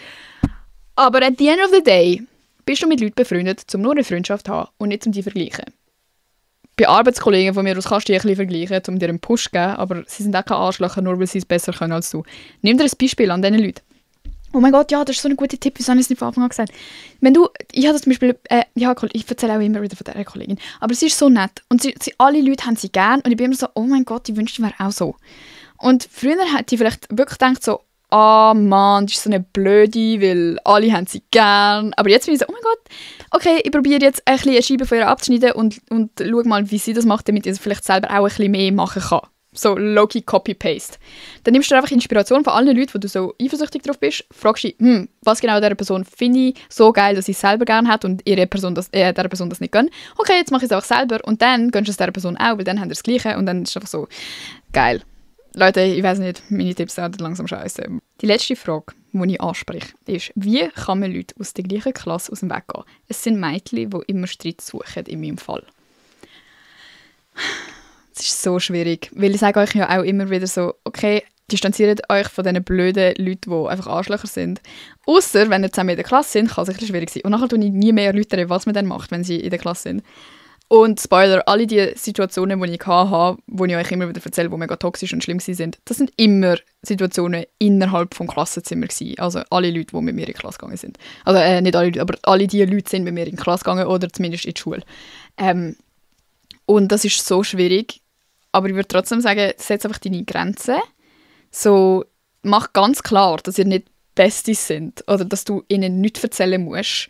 Aber at the end of the day bist du mit Leuten befreundet, um nur eine Freundschaft zu haben und nicht um die zu vergleichen. Bei Arbeitskollegen von mir aus kannst du dich ein bisschen vergleichen, um dir einen Push zu geben, aber sie sind auch keine Arschlöcher, nur weil sie es besser können als du. Nimm dir ein Beispiel an diesen Leuten. Oh mein Gott, ja, das ist so ein guter Tipp, wieso habe ich es nicht von Anfang an gesagt? Ich habe das zum Beispiel, ich erzähle auch immer wieder von dieser Kollegin, aber sie ist so nett und alle Leute haben sie gern und ich bin immer so, oh mein Gott, ich wünschte, ich wäre auch so. Und früher hat die vielleicht wirklich gedacht so, Mann, die ist so eine Blöde, weil alle haben sie gern. Aber jetzt bin ich so, oh mein Gott, okay, ich probiere jetzt ein bisschen eine Scheibe von ihr abzuschneiden und schau mal, wie sie das macht, damit ich vielleicht selber auch ein bisschen mehr machen kann. So low-key Copy-Paste. Dann nimmst du einfach Inspiration von allen Leuten, wo du so eifersüchtig drauf bist, fragst dich, was genau dieser Person finde ich so geil, dass sie es selber gerne hat und dieser Person das nicht gönnt. Okay, jetzt mache ich es einfach selber und dann gönnst du es dieser Person auch, weil dann haben wir das Gleiche und dann ist es einfach so geil. Leute, ich weiss nicht, meine Tipps werden langsam scheiße. Die letzte Frage, die ich anspreche, ist, wie kann man Leute aus der gleichen Klasse aus dem Weg gehen? Es sind Mädchen, die immer Streit suchen, in meinem Fall. Es ist so schwierig, weil ich sage euch ja auch immer wieder so, okay, distanziert euch von diesen blöden Leuten, die einfach Arschlöcher sind. Ausser wenn ihr zusammen in der Klasse sind, kann es ein bisschen schwierig sein. Und nachher tue ich nie mehr erläutern, was man dann macht, wenn sie in der Klasse sind. Und Spoiler, alle die Situationen, die ich hatte, die ich euch immer wieder erzähle, die mega toxisch und schlimm waren, das sind immer Situationen innerhalb des Klassenzimmers gewesen. Also alle Leute, die mit mir in die Klasse gegangen sind. Also nicht alle Leute, aber alle diese Leute sind mit mir in die Klasse gegangen oder zumindest in die Schule. Und das ist so schwierig. Aber ich würde trotzdem sagen, setz einfach deine Grenzen. So, mach ganz klar, dass ihr nicht Besties sind oder dass du ihnen nichts erzählen musst.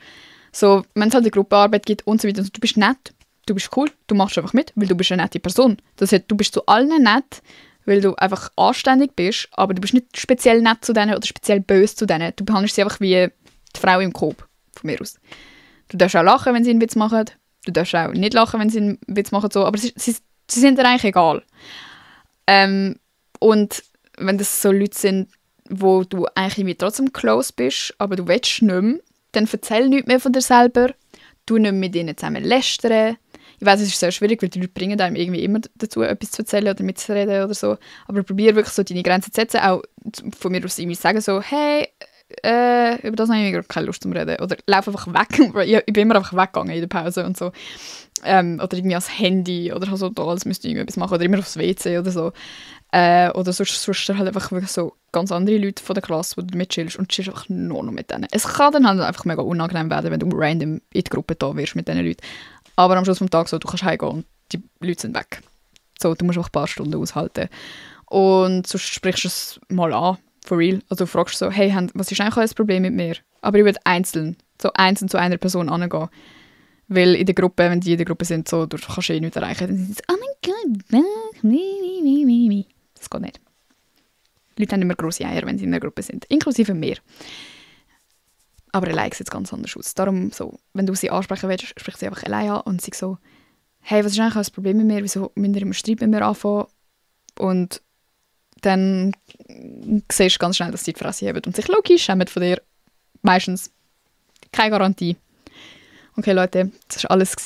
So, wenn es halt eine Gruppenarbeit gibt und so weiter, du bist nett, du bist cool, du machst einfach mit, weil du bist eine nette Person. Das heißt, du bist zu allen nett, weil du einfach anständig bist, aber du bist nicht speziell nett zu denen oder speziell böse zu denen. Du behandelst sie einfach wie die Frau im Coop, von mir aus. Du darfst auch lachen, wenn sie einen Witz machen. Du darfst auch nicht lachen, wenn sie einen Witz machen. So. Aber sie sind dir eigentlich egal. Und wenn das so Leute sind, wo du eigentlich irgendwie trotzdem close bist, aber du willst nicht mehr, dann erzähl nichts mehr von dir selber. Du nicht mit ihnen zusammen lästern. Ich weiss, es ist sehr schwierig, weil die Leute bringen einem irgendwie immer dazu, etwas zu erzählen oder mitzureden oder so. Aber probier wirklich so deine Grenzen zu setzen. Auch von mir aus irgendwie sagen so, hey, über das habe ich keine Lust zu reden. Oder lauf einfach weg. Ich bin immer einfach weggegangen in der Pause und so. Oder irgendwie ans Handy oder so, da als müsste ich irgendwas machen. Oder immer aufs WC oder so. Oder sonst halt einfach wirklich so ganz andere Leute von der Klasse, wo du mitchillst und chillst einfach nur noch mit denen. Es kann dann halt einfach mega unangenehm werden, wenn du random in die Gruppe da wirst mit diesen Leuten. Aber am Schluss des Tages so, du kannst heimgehen und die Leute sind weg. So, du musst einfach ein paar Stunden aushalten. Und sonst sprichst du es mal an, for real. Also du fragst so, hey, was ist eigentlich das Problem mit mir? Aber ich würde einzeln zu einer Person angehen. Weil in der Gruppe, wenn die in der Gruppe sind, so, du kannst eh nichts erreichen. Dann sind sie so, oh mein Gott, das geht nicht. Die Leute haben immer grosse Eier, wenn sie in einer Gruppe sind. Inklusive mir. Aber allein sieht es ganz anders aus. Darum, so, wenn du sie ansprechen willst, sprich sie einfach allein an und sag so, hey, was ist eigentlich das Problem mit mir? Wieso müsst ihr immer Streit mit mir anfangen? Und dann siehst du ganz schnell, dass sie die Fresse haben und sich logisch schämen von dir. Meistens. Keine Garantie. Okay, Leute, das war alles.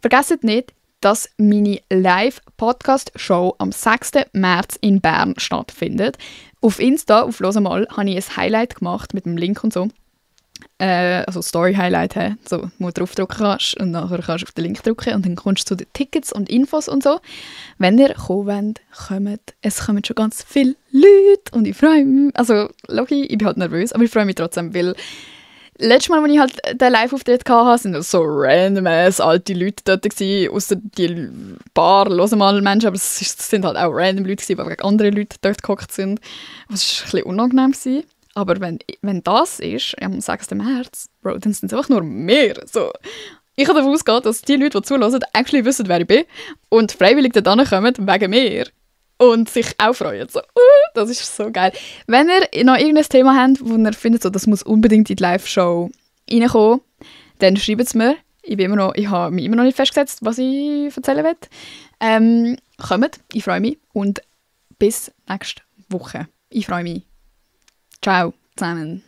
Vergesst nicht, dass meine Live-Podcast-Show am 6. März in Bern stattfindet. Auf Insta, auf «Los mal», habe ich ein Highlight gemacht mit dem Link und so. Also Story-Highlight, so, wo du draufdrücken kannst und nachher kannst du auf den Link drücken und dann kommst du zu den Tickets und Infos und so. Wenn ihr kommen wollt, kommt. Es kommen schon ganz viele Leute und ich freue mich. Also, logisch, ich bin halt nervös, aber ich freue mich trotzdem, weil letztes Mal, als ich halt den Live-Auftritt hatte, sind so random alte Leute dort gewesen, ausser die paar hören mal Menschen, aber es sind halt auch random Leute gewesen, die wegen anderen Leuten dort gehockt sind. Das war ein bisschen unangenehm gewesen. Aber wenn das ist, am 6. März, Bro, dann sind es einfach nur mehr. So. Ich kann davon ausgehen, dass die Leute, die zuhören, actually wissen, wer ich bin und freiwillig dort kommen wegen mir. Und sich auch freuen. So, das ist so geil. Wenn ihr noch irgendein Thema habt, wo ihr findet, so, das muss unbedingt in die Live-Show reinkommen, dann schreibt es mir. Ich habe mich immer noch nicht festgesetzt, was ich erzählen will. Kommt, ich freue mich. Und bis nächste Woche. Ich freue mich. Ciao zusammen.